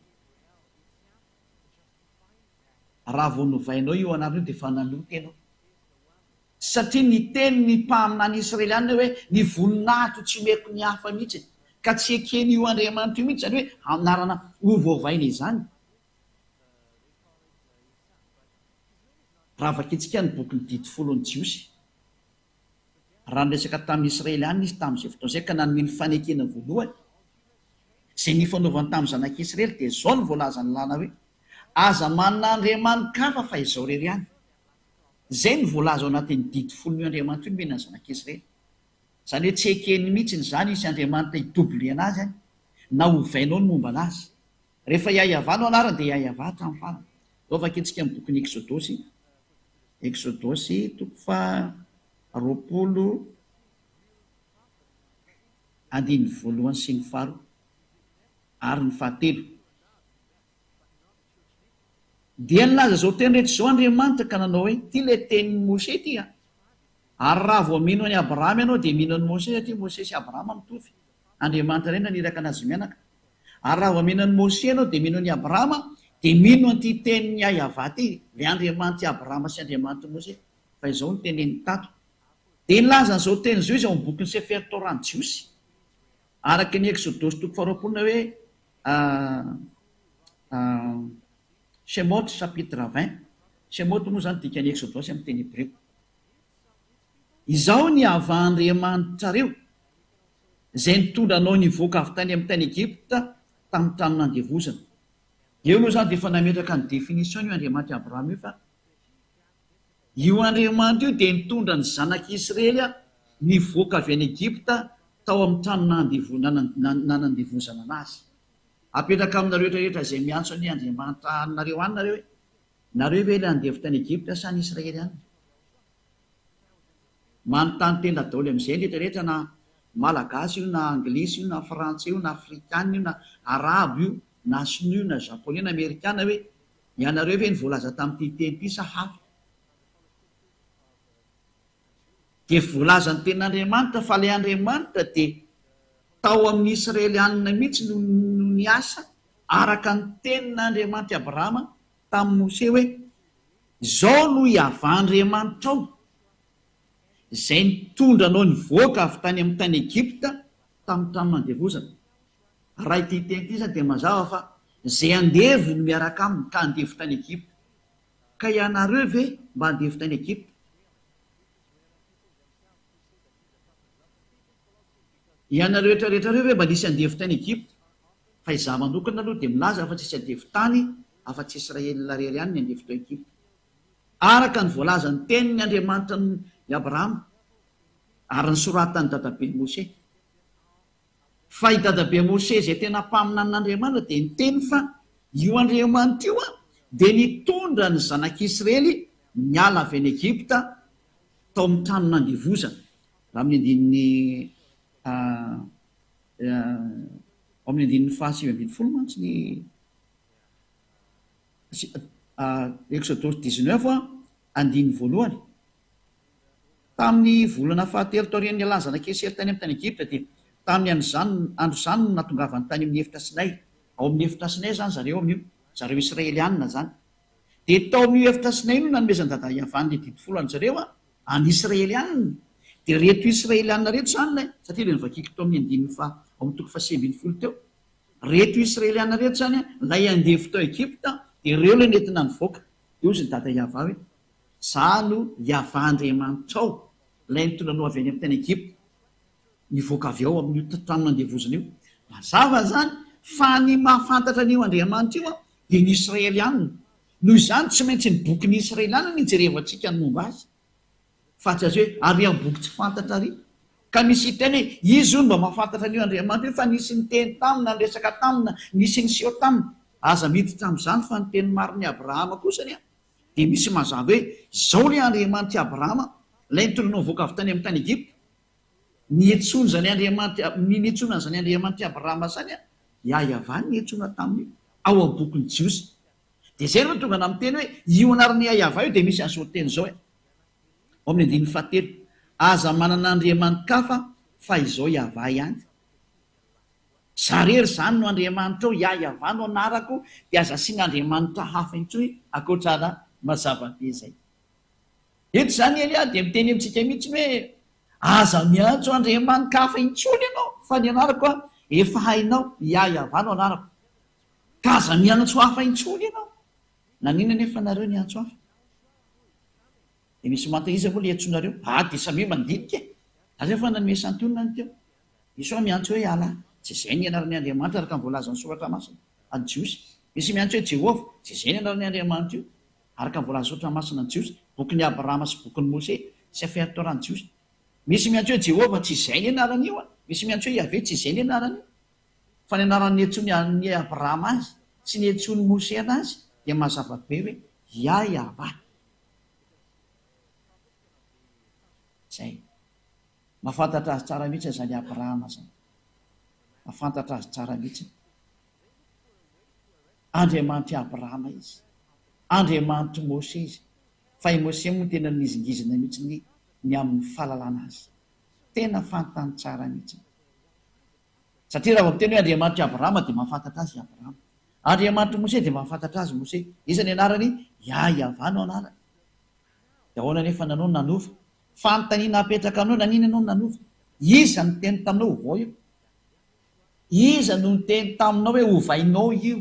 Raha vao novainao io anarana io dia efa nanota ianao. Satria niteny ny mpaminany israeliana hoe, Ny voninahitro tsy omeko ny hafa mihitsy. Ka tsy eken'io Andriamanitra io mihitsy izany hoe anarana hovaovaina izany. Raha vakintsika ny bokin'ny Didy Folon'ny Jiosy, raha niresaka tamin'ny Israeliana izy tamin'izay fotoana izay ka nanome ny fanekena voalohany izay nifanaovany tamin'ny zanak'Israely, dia izao no voalazan'ny lalàna hoe, Aza manana andriamani-kafa fa Izaho irery ihany. Izay no voalaza ao anatin'ny didy folon'io Andriamanitra io nomena ny zanak'Israely. Izany hoe tsy ekeny mihitsiny izany hisy Andriamanitra hi-doubler anazy any, na hovainao ny momba anazy. Rehefa Yahyahavah no anarany dia Yahyahavah hatramin'ny farany. Izao vakintsika amin'ny bokin'ny Eksodosy, Eksodosy toko faha 20 andininy voalohany sy ny faharoa ary ny fahatelo. Dia nilaza izao teny rehetra izao Andriamanitra ka nanao hoe, Ity ilay tenin'i Moshe ity an! Ary raha vao mino an'i Abrahama ianao dia mino an'i Moshe satria Moshe sy Abrahama mitovy. Andriamanitra iray naniraka an'azy mianaka. Ary raha vao mino an'i Moshe ianao dia mino an'i Abrahama dia mino an'ity tenin'i Yavah ity, ilay Andriamanitr'i Abrahama sy Andriamanitr'i Moshe. Fa izao no teneniny tato. Dia nilaza an'izao teny izao izy ao amin'ny bokin'ny Sefer Torah ny Jiosy. Araka ny Eksodosy toko faharoapolo na hoe Shemot chapitre 20. Shemot moa izany dikan'ny Eksodosy amin'ny teny hebreo. Izaho ny Yavah Andriamanitrareo, izay nitondra anao nivoaka avy tany amin'ny tany Egypta tamin'ny trano nandevozana. Eo aloha izany dia efa nametraka ny définition io Andriamanitr'i Abrahama io fa io Andriamanitra io dia nitondra ny zanak'Israely nivoaka avy any Egypta tao amin'ny trano nanandevozana anazy. Apetraka aminareo rehetra izay miantso anie Andriamanitra anareo any nareo hoe, Nareo ve ilay andevo tany Egypta sa ny Israely any? Manontany tena daholo amin'izay ny rehetra rehetra na Malagasy io na Anglisy io na Frantsay io na Afrikana io na Arabo io na Sinoa io na Japonais na Amerikana hoe ianareo ve ny voalaza tamin'ity teny ity sa hafa? Dia voalazan'ny tenin'Andriamanitra fa ilay Andriamanitra dia tao amin'ny Israelianina mihitsy no niasa araka ny tenin'Andriamanitr'i Abrahama tamin'i Mose hoe, Izao no Iavah Andriamanitrao, izay nitondra anao nivoaka avy tany amin'ny tany Egypta tamin'ny trano nandevozana. Raha ity teny ity izany dia mazava fa izay andevo no miaraka aminy ka andevo tany Egypta. Ka ianareo ve mba andevo tany Egypta? Ianareo rehetra rehetra ireo ve mba nisy andevo tany Egypta? Fa izaho manokana aloha dia milaza fa tsisy andevo tany afa-tsy Israel irery ihany ny andevo tao Egypta. Araka ny voalazan'ny tenin'ny Andriamanitra an'i Abrahama ary nosoratan'i dadaben'i Moshe. Fa i dadabe Moshe izay tena mpaminanin'Andriamanitra dia niteny fa io Andriamanitra io dia nitondra ny zanak'Israely niala avy any Egypta tao amin'ny trano nandevozana. Raha amin'ny andininy ao amin'ny andininy faha-19 mantsy ny Exodosy 19 andininy voalohany. Tamin'ny volana fahatelo taorian'ny nialan'ny zanak'i Esely tany amin'ny tany Egypta, dia tamin'ny andro andro izany no nahatongavany tany amin'ny efitra Sinay. Ao amin'ny efitra Sinay izany zareo amin'io, zareo Israelianina izany. Dia tao amin'io efitra Sinay io no nanomezan'i Dada Iavan ny didy folo an-dry zareo, an'ny Israelianina. Dia ireto Israelianina ireto izany ilay, satria ilay novakiako tao amin'ny andininy faha, ao amin'ny toko faha-19 teo. Ireto Israelianina ireto izany, ilay andevo tao Egypta, dia ireo ilay nentina nivoaka. Dia hozy ny Dada Iavan hoe. Izaho no Yavah Andriamanitrao, ilay nitondra anao avy any amin'ny tany Egypta, nivoaka avy ao amin'io trano nandevozana io. Mazava izany fa ny mahafantatra an'io Andriamanitra io dia ny Israelianina. Noho izany, tsy maintsy ny bokin'ny Israelianina no ijerevantsika ny momba azy, fa tsy azo hoe ary amin'ny boky tsy fantatra ary. Ka misy hiteny hoe, izy hono mba mahafantatra an'io Andriamanitra io fa nisy niteny taminy na niresaka taminy na nisy niseho taminy. Aza miditra amin'izany fa ny teny marin'i Abrahama kosa anie Dia misy mazava hoe, Izao ilay Andriamanitr'i Abrahama, ilay nitondra anao nivoaka avy tany amin'ny tany Egypta. Niantsoana izany Andriamanitra, ny niantsoana an'izany Andriamanitr'i Abrahama izany, Yahyavan no niantsoana tamin'io, ao amin'ny bokin'ny Jiosy. Dia izay no tonga namin'ny teny hoe, io anaran'i Yahyavan io dia misy an'izao teny izao e. Ao amin'ny andininy fahatelo, Aza manana andriamani-kafa fa izao Yavah ihany. Za rery zany no Andriamanitrao, Yah Yavah no anarako, dia aza asiana Andriamanitra hafa intsony ankoatra ana, mazava be zay. Eto zany Elia dia miteny amintsika mihitsy hoe aza miantso Andriamani-kafa intsony ianao fa ny anarako an efa hainao, Yah Yavah no anarako. Ka aza miantso hafa intsony ianao. Naninona anefa nareo niantso hafa? Dia misy manta iza moa le iantsonareo? Ah dia samia mandinika e! Za zay efa nanome santionany teo. Misy hoa miantso hoe Allah, tsy izay ny anaran'i Andriamanitra araka ny voalazan'ny Soratra Masina, an'ny Jiosy. Misy miantso hoe Jehovah, tsy izay ny anaran'i Andriamanitra io, araka ny voalazan'ny Soratra Masina an'ny Jiosy. Bokin'i Abrahama sy bokin'i Mose, Sefer Torah ny Jiosy. Misy miantso hoe Jehovah, tsy izay ny anaran'io an! Misy miantso hoe Yaveh, tsy izay ny anaran'io. Fa ny anarany niantsoany an'i Abrahama azy sy niantsoan'i Mose anazy dia mazava be hoe Yah-Yavah. Izay. Mahafantatra azy tsara mihitsy izany Abrahama izany. Mahafantatra azy tsara mihitsy. Andriamanitr'i Abrahama izy. Andriamanitr'i Mose izy. Fa i Mose moa tena nihizingizina mihitsy ny ny amin'ny fahalalana azy. Tena fantany tsara mihitsy. Satria raha vao miteny hoe Andriamanitr'i Abrahama dia mahafantatra azy i Abrahama. Andriamanitr'i Mose dia mahafantatra azy Mose. Iza ny anarany? Yah-Yavah no anarany. Dia ahoana anefa nanao no nanova? Fanontaniana apetraka aminao, naninona ianao no nanova? Iza no niteny taminao ovao io? Iza no niteny taminao hoe ovainao io?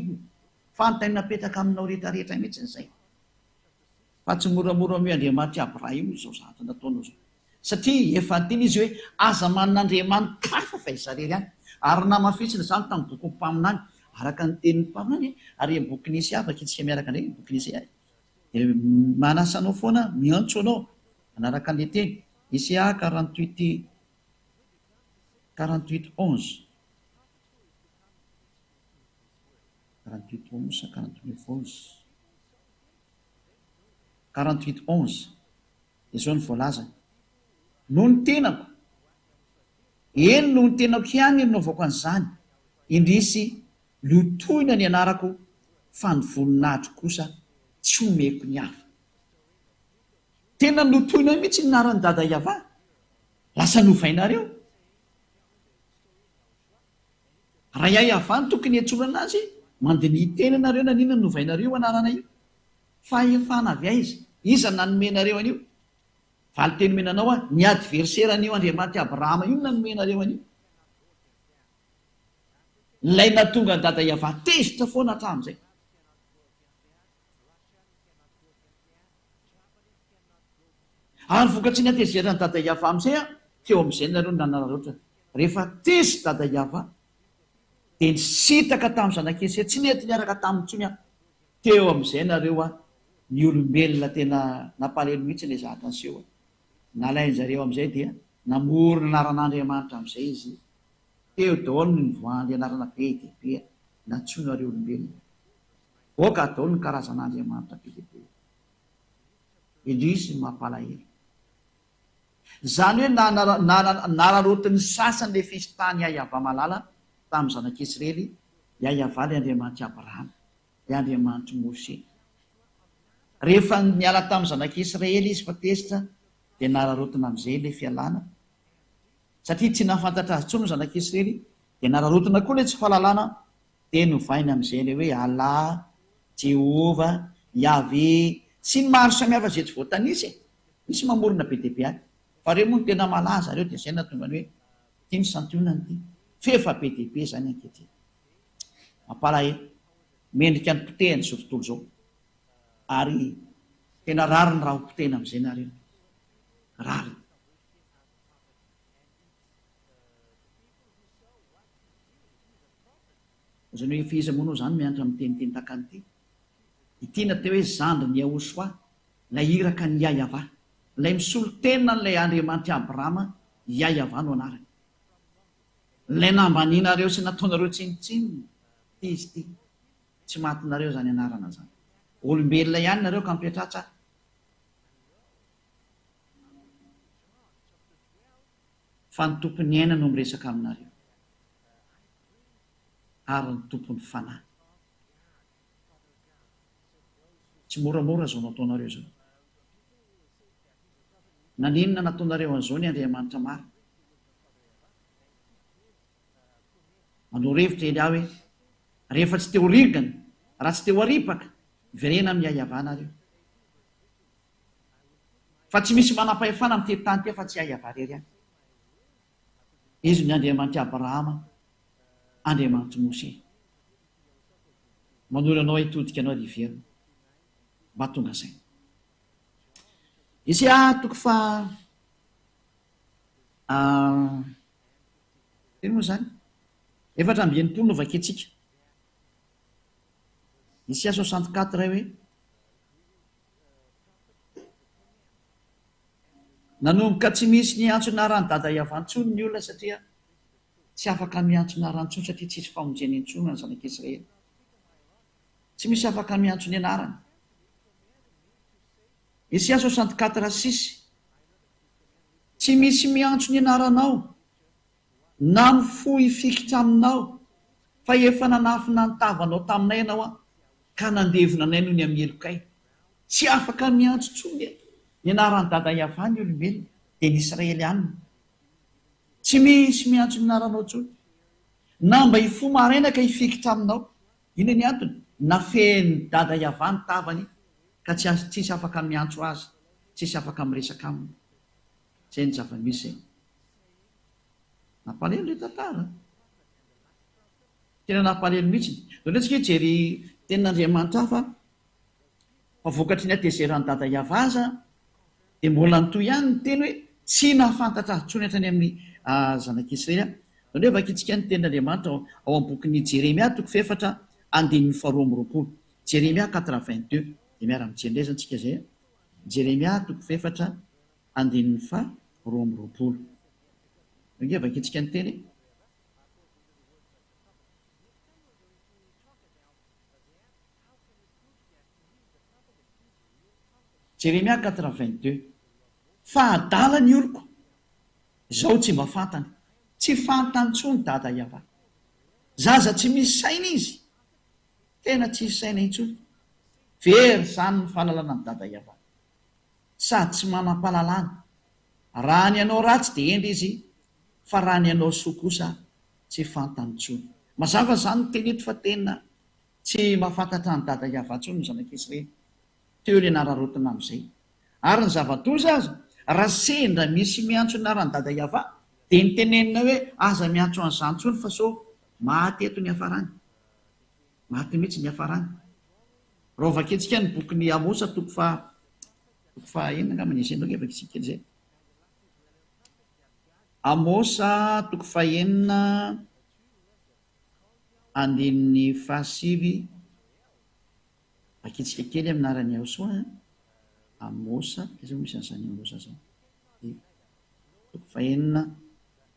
Fanontaniana apetraka aminao rehetra rehetra mihitsy izay. Fa tsy moramora amin'io Andriamanitr'i Abraham io izao zavatra nataonao izao. Satria efa niteny izy hoe aza manana andriamani-kafa fa izaho irery ihany. Ary namafisina izany tamin'ny bokin'ny mpaminany, araka ny tenin'ny mpaminany, ary amin'ny bokin'i Isaia, vakintsika miaraka indray ny bokin'i Isaia. Dia manasa anao foana aho, miantso anao hanaraka an'ilay teny. Isaia 48, 48 11. 48 11 sa 49 11? 48 11. Dia izao no voalazany. Noho ny tenako, eny noho ny tenako ihany no nanaovako an'izany, indrisy Lotoina ny anarako fa ny voninahitro kosa tsy omeko ny hafa. Tena lotoinao mihitsy ny anaran'i Dada Yavah. Lasa novainareo. Raha i Yavah no tokony hiantsoana anazy, mandinihy tena nareo naninona no novainareo io anarana io. Fahefana avy aiza? Iza no nanome nareo an'io? Valinteny omena anao aho, ny adversaire an'io Andriamanitr'i Abrahama io no nanome nareo an'io. Ilay nahatonga an'i Dada Yavah tezitra foana hatramin'izay. Ary vokatry ny hatezeran'i Dada Yavah amin'izay an, teo amin'izay nareo no nanararaotra. Rehefa tezitra Dada Yavah, dia nisintaka tamin'ny zanak'i Esea, tsy nety niaraka taminy intsony aho. Teo amin'izay nareo an, ny olombelona tena nampalahelo mihitsy ilay zavatra niseho an. Nalain-jareo amin'izay dia namorona anaran'Andriamanitra amin'izay izy. Teo daholo ny nivoahan'ilay anarana be dia be nantsoinareo olombelona. Boaka daholo ny karazan'Andriamanitra be dia be. Indrisy ny mampalahelo. Izany hoe nararaotin'ny sasany ilay fisintahan'i Yahyavalala tamin'ny zanak'Israely, Yahyaval ilay Andriamanitr'i Abrahama, ilay Andriamanitr'i Moshe. Rehefa niala tamin'ny zanak'Israely izy fa tezitra dia nararaotina amin'izay ilay fialana. Satria tsy nahafantatra azy intsony ny zanak'Israely, dia nararaotina koa ilay tsy fahalalana, dia novaina amin'izay ilay hoe Allah, Jehovah, Yahveh, sy ny maro samihafa izay tsy voatanisa e! Misy mamorona be dia be any. Fa ireo moa no tena malaza ireo dia izay no nahatonga ny hoe ity ny santionany ity. F'efa be dia be izany ankehitriny. Mampalahelo. Mendrika ny potehina izao tontolo izao. Ary tena rariny raha ho potehina amin'izay nareo. Rariny. Izany hoe efa iza moa anao izany mianatra miteniteny tahaka an'ity? Ity no atao hoe zandrin'i Yahoshuah, ilay iraka an'i Yah-Yavah, ilay misolo tena an'ilay Andriamanitr'i Abrahama, Yah-Yavah no anarany. Ilay nambanianareo sy nataonareo tsinontsinona, ity izy ity. Tsy matinareo izany anarana izany. Olombelona ihany nareo ka mipetraha tsara. Fa ny Tompon'ny aina no miresaka aminareo, ary ny Tompon'ny fanahy. Tsy moramora izao nataonareo izao. Naninona nataonareo an'izao ny Andriamanitra marina? Manoro hevitra Elia hoe, Rehefa tsy te ho ringana, raha tsy te ho aripaka, miverena amin'ny Yahweh nareo. Fa tsy misy manam-pahefana amin'ity tany ity afa-tsy i Yavah irery ihany. Izy no Andriamanitr'i Abrahama, Andriamanitr'i Moshe. Manoro anao hitodika anao ry hiverina. Mba tonga saina. Isaia toko faha firy moa izany? 64 no vakintsika. Isaia 64 hoe. Nanomboka tsy misy niantso anaran'i Dada Yavah intsony ny olona satria tsy afaka miantso anarany intsony satria tsisy famonjena intsony ho an'ny zanak'Israely. Tsy misy afaka miantso ny anarany. Isaia 64 6 Tsy misy miantso ny anaranao na mifoha hifikitra aminao fa efa nanafina ny tavanao taminay ianao an ka nandevona anay noho ny amin'ny helokay. Tsy afaka miantso intsony ny anaran'i Dada Yavah ny olombelona, dia ny Israelianina. Tsy misy miantso ny anaranao intsony. Na mba hifoha maraina ka hifikitra aminao. Inona ny antony? Nafehin'i Dada Yavah ny tavany ka tsy tsisy afaka miantso azy, tsisy afaka miresaka aminy. Izay ny zava-misy e. Nampalahelo ilay tantara. Tena nampalahelo mihitsy. Ndao indray tsika hijery tenin'Andriamanitra hafa fa vokatry ny hatezeran'i Dada Yavah aza dia mbola nitohy ihany ny teny hoe tsy nahafantatra azy intsony hatrany amin'ny zanak'Israely aho. Ndao indray vakintsika ny tenin'Andriamanitra ao amin'ny bokin'i Jeremia toko fahefatra andininy faharoa amby roapolo. Jeremia quatre 22. Dia miara-mijery indray izany tsika izay. Jeremia toko fahefatra andininy faharoa amby roapolo. Ndao ange vakintsika ny teny e. Jeremia 82. Fa adala ny oloko, izao tsy mba fantany. Tsy fantany intsony Dada Yavah. Zaza tsy misy saina izy. Tena tsisy saina intsony. Very izany ny fahalalana an'i Dada Yavah. Sady tsy manam-pahalalana. Raha ny hanao ratsy dia hendry izy, fa raha ny hanao soa kosa tsy fantany intsony. Mazava izany ny teny eto fa tena tsy mahafantatra an'i Dada Yavah intsony ny zanak'Israely. Teo ilay nararaotina amin'izay. Ary ny zava-doza aza, raha sendra misy miantso ny anaran'i Dada Yavah, dia ny tenenina hoe aza miantso an'izany intsony fa sao maty eto ny hiafarany. Maty mihitsy ny hiafarany. Raha hovakintsika ny bokin'i Amosa toko faha toko faha enina angamba ny izay, ndao ange vakintsika kely izay. Amosa toko fahenina andininy fahasivy, vakintsika kely amin'ny anaran'i Yahosoa an, Amosa, aiza moa misy an'izany Amosa izany? Toko fahenina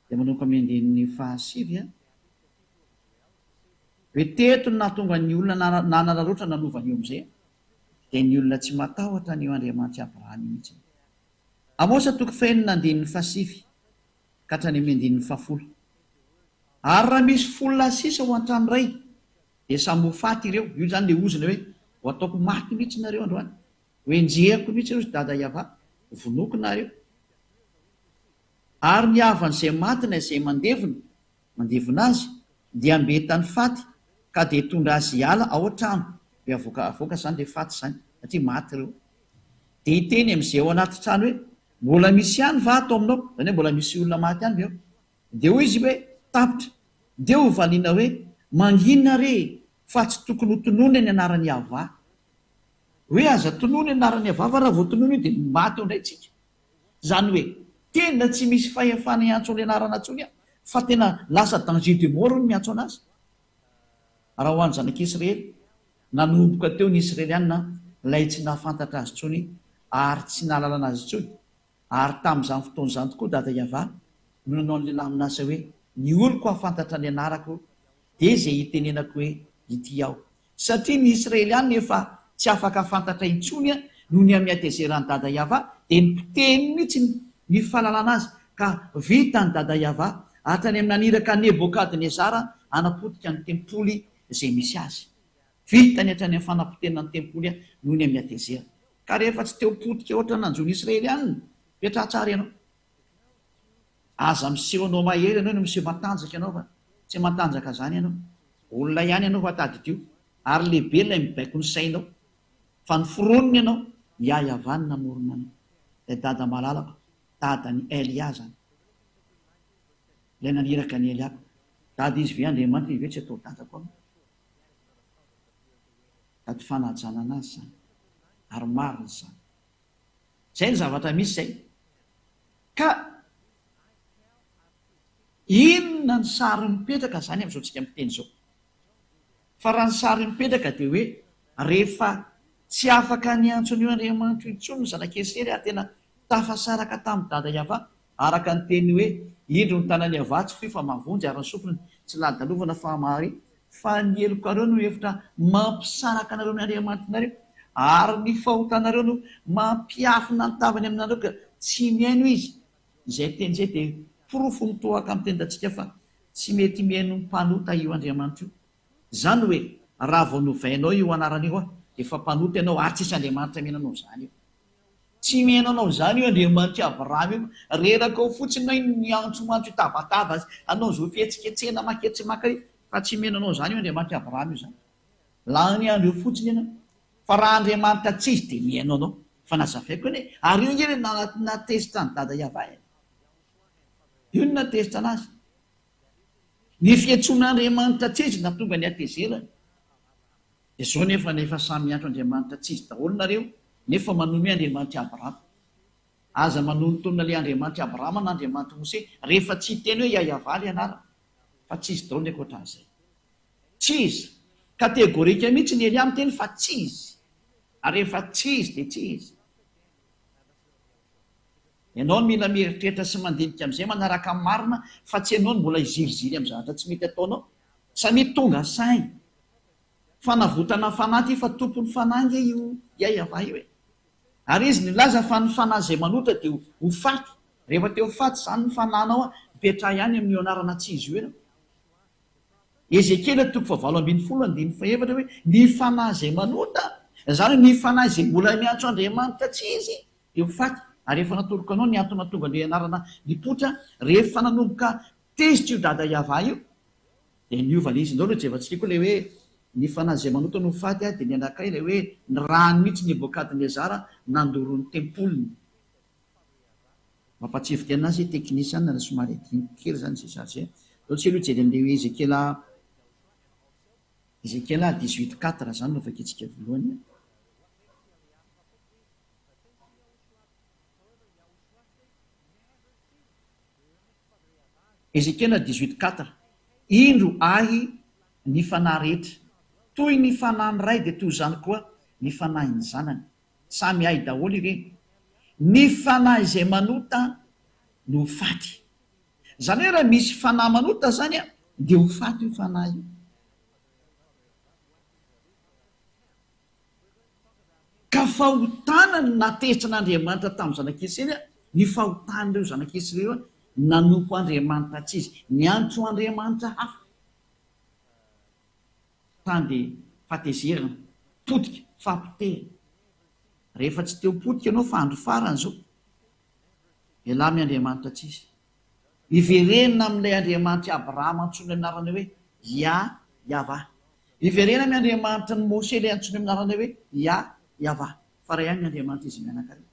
dia manomboka amin'ny andininy fahasivy an. Hoe teto no nahatonga ny olona nanararaotra nanova an'io amin'izay dia ny olona tsy matahotra an'io Andriamanitr'i Abrahama io mihitsy. Amosa toko fahenina andininy fahasivy ka hatrany amin'ny andininy fahafolo. Ary raha misy folo lahy sisa ao an-trano iray, dia samy ho faty ireo. Io izany ilay ozona hoe, ho ataoko maty mihitsy nareo androany. Ho enjehiko mihitsy ireo ry dada Yavah. Ho vonoiko nareo. Ary ny havan'izay maty na izay mandevina, mandevona azy, dia ambetany faty, ka dia hitondra azy hiala ao an-trano. Dia avoaka, avoaka izany ilay faty izany, satria maty ireo. Dia hiteny amin'izay ao anaty trano hoe, Mbola misy ihany va ato aminao? Izany hoe mbola misy olona maty ihany ve ao? Dia hoy izy hoe, Tapitra. Dia hovaliana hoe, Mangina re, fa tsy tokony hotononina ny anaran'i Yavah. Hoe aza tononina ny anaran'i Yavah, fa raha vao tononina io dia maty eo indray tsika. Izany hoe, tena tsy misy fahefana hiantso an'ilay anarana intsony aho, fa tena lasa danger de mort ny miantso an'azy. Raha ho an'ny zanak'Israely, nanomboka teo ny Israeliana ilay tsy nahafantatra azy intsony ary tsy nahalalana azy intsony, ary tamin'izany fotoana izany tokoa Dada Yavah no nanao an'ilay lamin'asa hoe, Ny oloko hahafantatra ny anarako dia izay hitenenako hoe, Ity aho. Satria ny Israeliana efa tsy afaka fantatra intsony noho ny amin'ny hatezeran'i Dada Yavah dia nipotehiny mihitsy ny fahalalana azy ka vitan'i Dada Yavah hatrany amin'ny naniraka an'i Nebokadnezara hanapotika ny tempoly izay misy azy. Vitany hatrany amin'ny fanapotehana ny tempoly noho ny amin'ny hatezerana. Ka rehefa tsy te ho potika ohatran'ny nanjo ny Israeliana, mipetraha tsara ianao. Aza miseho anao mahery ianao no miseho matanjaka ianao fa tsy matanjaka zany ianao. Olona ihany ianao fa tadidio ary lehibe ilay mibaiko ny sainao fa ny foroniny ianao Yah Yavah no namorona anao. Ilay dada malalako, dadan'i Elia zany. Ilay naniraka an'i Elia. Dada izy ve Andriamanitra izy ve tsy atao dadako aho? Dady fanajana anazy zany. Ary marina izany. Zay ny zavatra misy zay. Ka inona ny sary mipetraka zany amin'izao tsika miteny izao? Fa raha ny sary mipetraka dia hoe rehefa tsy afaka niantso an'io Andriamanitra io intsony ny zanak'i Esera ary tena. Tafasaraka tamin'i Dada Yavah, araka ny teniny hoe, Indro ny tanan'i Yavah tsy fohy fa mahavonjy, ary ny sofiny tsy lalodalovana fa mahare, fa ny helokareo no hevitra mampisaraka anareo amin'ny Andriamanitrareo, ary ny fahotanareo no mampiafina ny tavany aminareo ka tsy mihaino Izy. Izay teny izay dia porofo mitohaka amin'ny tendantsika fa tsy mety mihaino ny mpanota io Andriamanitra io. Izany hoe raha vao novainao io anarana io dia efa mpanota ianao ary tsisy Andriamanitra mihaino anao izany eo. Tsy mihaino anao izany io Andriamanitr'i Abrahama io fa reraka ao fotsiny ianao iny miantsoantso hitabataba azy hanao izao fihetsiketsehana maketsy maka io fa tsy mihaino anao izany io Andriamanitr'i Abrahama io izany. Lany andro eo fotsiny ianao. Fa raha Andriamanitra tsy izy dia mihaino anao. Fa nazavaiko anie. Ary io ange ilay nahatezitra an'i Dada Yavah e. Io no nahatezitra anazy. Ny fiantsoan'Andriamanitra tsy izy nahatonga ny hatezerany. Dia izao nefa efa samy miantso Andriamanitra tsy izy daholo nareo nefa manome Andriamanitr'i Abrahama. Aza manonontonona ilay Andriamanitr'i Abrahama na Andriamanitr'i Mose rehefa tsy hiteny hoe Yayavah ilay anarana. Fa tsy izy daholo ny ankoatran'izay. Tsy izy. Kategorika mihitsy ny Elia miteny fa tsy izy. Ary rehefa tsy izy dia tsy izy. Ianao no mila mieritreritra sy mandinika amin'izay manaraka ny marina fa tsy ianao no mbola hiziriziry amin'ny zavatra tsy mety ataonao. Samia tonga saina. Fanavotana fanahy ity fa tompon'ny fanahy ange io Yavah io e. Ary izy nilaza fa ny fanahy izay manota dia ho faty. Rehefa te ho faty izany ny fanahinao, mipetraha ihany amin'io anarana tsy izy io ianao. Ezekiela toko fahavalo ambinifolo andininy fahefatra hoe, Ny fanahy izay manota, izany hoe ny fanahy izay mbola miantso Andriamanitra tsy izy, dia ho faty. Ary efa natoroko anao ny antony nahatonga an'ilay anarana nipoitra, rehefa nanomboka tezitra io Dada Yavah io, dia niova ilay izy. Indreo aloha jevantsika koa ilay hoe, Ny fanahy izay manota no ho faty, dia ny anakay ilay hoe, Ny rany mihitsy Nebokadnezara nandoro ny tempoliny. Mampatsiaro tena azy teknisiana raha somary adinoko kely zany zay za zay. Ndao tsika aloha hijery an'ilay hoe Ezekiela Ezekiela 18 4 zany no vakintsika voalohany. Ezekiela 18 4 Indro ahy ny fanahy rehetra, toy ny fanahin'ny Ray dia toy izany koa ny fanahin'ny Zanany. Samy hay daholo ireny. Ny fanahy izay manota no ho faty. Izany hoe raha misy fanahy manota izany dia ho faty io fanahy io. Ka fahotana no nahatezitra an'Andriamanitra tamin'ny zanak'Israely, ny fahotan'ireo zanak'Israely ireo nanompo andriamanitra tsy izy, niantso andriamanitra hafa. Tany dia fahatezerana, potika, fahapotehana. Rehefa tsy te ho potika ianao fa andro farany izao, ialahy amin'ny Andriamanitra tsy izy. Hiverena amin'ilay Andriamanitr'i Abrahama antsoina amin'ny anarana hoe Yah Yavah. Hiverena amin'ny Andriamanitry ny Mose ilay antsoina amin'ny anarana hoe Yah Yavah. Fa iray ihany ny Andriamanitra izy mianakavy.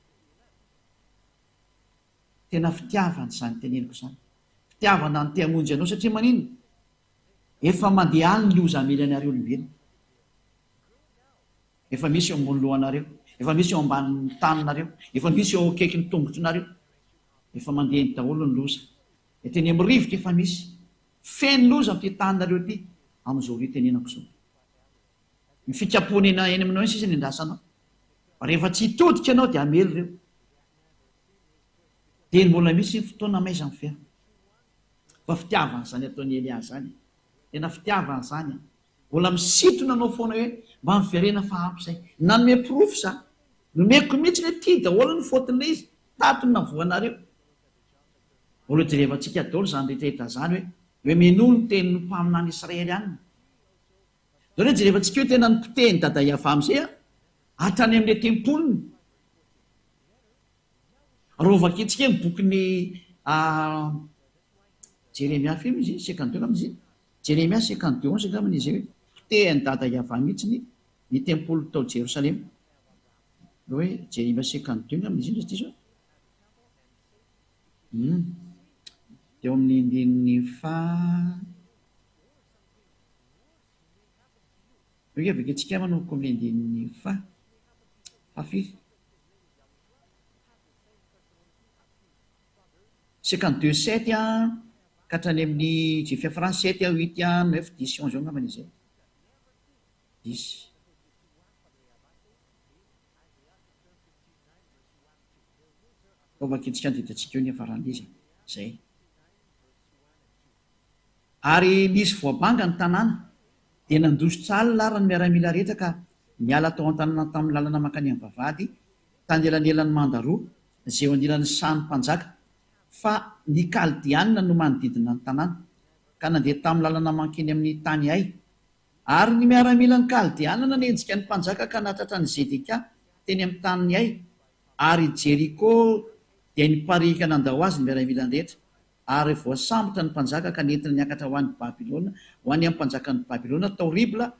Tena fitiavana izany teneniko izany. Fitiavana ny te hamonjy anao satria maninona? Efa mandeha any ny loza hamely anareo olombelona. Efa misy eo ambony lohanareo, efa misy eo ambanin'ny taninareo, efa misy eo akaikin'ny tongotrinareo. Efa mandeha eny daholo ny loza. Eto eny amin'ny rivotra efa misy. Feno loza amin'ity taninareo ity amin'izao ora itenenako izao. Ny fikapohana eny eny aminao eny sisa no endrasanao. Fa rehefa tsy hitodika ianao dia hamely ireo. Dia mbola misy ny fotoana amaizan'ny feo. Fa fitiavana izany ataon'i Elia izany e. Tena fitiavana izany e. Mbola misintona anao foana hoe mba miverena fa ampy izay. Nanome porofo za. Nomeko mihitsy hoe ty daholo ny faute-n'ilay izy. Tato no navoanareo. Mbola hojerevantsika daholo izany rehetra rehetra izany hoe hoe minoa ny tenin'ny mpaminany Israely any. Izany hoe jerevantsika hoe tena nopotehin'i Dada Yavah amin'izay an, hatrany amin'ilay tempoliny. Raha hovakintsika ny bokin'i Jeremia firy moa izy iny? Cinquante deux angamba izy iny? Jeremia cinquante deux onze angamba izy iny hoe potehin'i Dada Yavah mihitsy ny tempoly tao Jerosalema. Hoe Jeremia cinquante deux angamba izy iny raha tsy diso aho. Hum. Teo amin'ny andininy faha. Eo ange vakintsika manomboka amin'ny andininy faha. Fahafiry? 52 7 an, ka hatrany amin'ny izay fiafarany 7 an, 8 an, 9, 10, 11 eo angambany izay. 10. Atao vakintsika ny didintsika eo ny hiafaran'ilay izy e. Izay. Ary nisy voabanga ny tanàna, dia nandositra alina ary ny miaramila rehetra ka niala tao an-tanàna tamin'ny lalana mankany amin'ny vavahady, tany elanelan'ny manda roa, izay eo anilan'ny sahan'ny mpanjaka, fa ny Kaldeana no manodidina ny tanàna, ka nandeha tamin'ny lalana mankeny amin'ny tany Hay. Ary ny miaramilan'ny Kaldeana nanenjika ny mpanjaka ka nahatratra an'i Zedekia teny amin'ny tanin'i Hay, ary i Jeriko dia nipariaka nandao azy ny miaramilany rehetra, ary voasambotra ny mpanjaka ka nentina niakatra ho any Babylona, ho any amin'ny mpanjakan'i Babylona tao Ribla,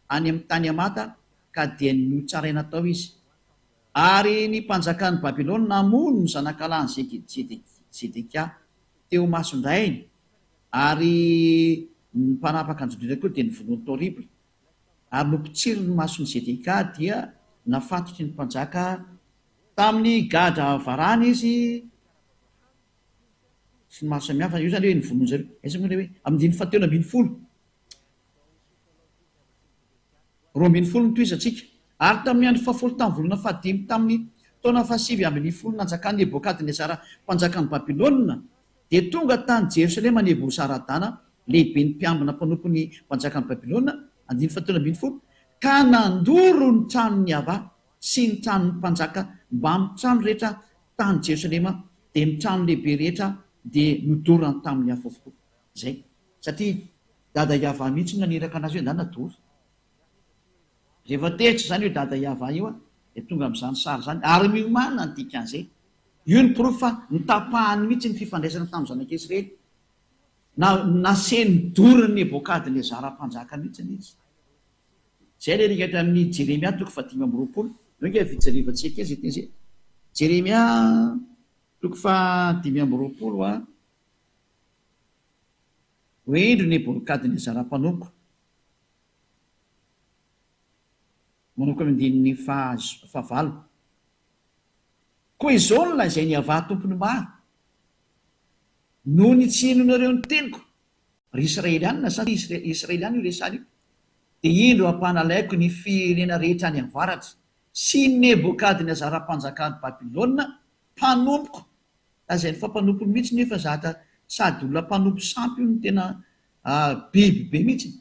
any amin'ny tany Hamata, ka dia notsaraina tao izy. Ary ny mpanjakan'i Babylona namono ny zanakalahin'i Zedekia teo imason-drainy, ary ny mpanapaka an'i Joda koa dia novonoiny tao Ribla. Ary nopotsiriny ny mason'i Zedekia, dia nafatotry ny mpanjaka tamin'ny gadra varahina izy, sy ny maro samihafa. Io izany hoe novonoin-dry zareo. Aiza moa ilay hoe amin'ny andininy fahatelo ambin'ny folo? 12 no tohizantsika. Ary tamin'ny andro fahafolo tamin'ny volana fahadimy tamin'ny taona fahasivy ambin'ny folo nanjakan'i Nebokadnezara mpanjakan'i Babylona, dia tonga tany Jerosalema Nebozaradana, lehiben'ny mpiambina mpanompon'ny mpanjakan'i Babylona, andininy fahatelo ambin'ny folo, ka nandoro ny tranon'i Yavah sy ny tranon'ny mpanjaka mbamin'ny trano rehetra tany Jerosalema, dia ny trano lehibe rehetra dia nodorany tamin'ny afo avokoa. Izay. Satria Dada Yavah mihitsy no naniraka anazy hoe ndana dory. Rehefa tezitra izany io Dada Yavah io dia tonga amin'izany sary izany ary miomàna ny dikan'izay. Io ny porofo fa notapahany mihitsy ny fifandraisana tamin'ny zanak'Israely. Na nasehiny dorin'i Nebokadnezara mpanjaka mihitsy izy. Izay ilay rikatra amin'ny Jeremia toko faha-25. Eo ange fijerevantsika kely izay teny izay. Jeremia toko faha-25 a. Hoe indro Nebokadnezara mpanompoko. Manomboka amin'ny andininy fahavalo. Koa izao no lazain'i Yavah Tompon'ny maro, Noho ny tsy hinoanareo ny teniko, ry Israelianina, sa Israeliana io resahana io, dia indro hampanalaiko ny firenena rehetra any avaratra, sy i Nebokadnezara mpanjakan'i Babylona, mpanompoko, Lazainy fa mpanompony mihitsy nefa zatra sady olona mpanompo sampy io no tena biby be mihitsy.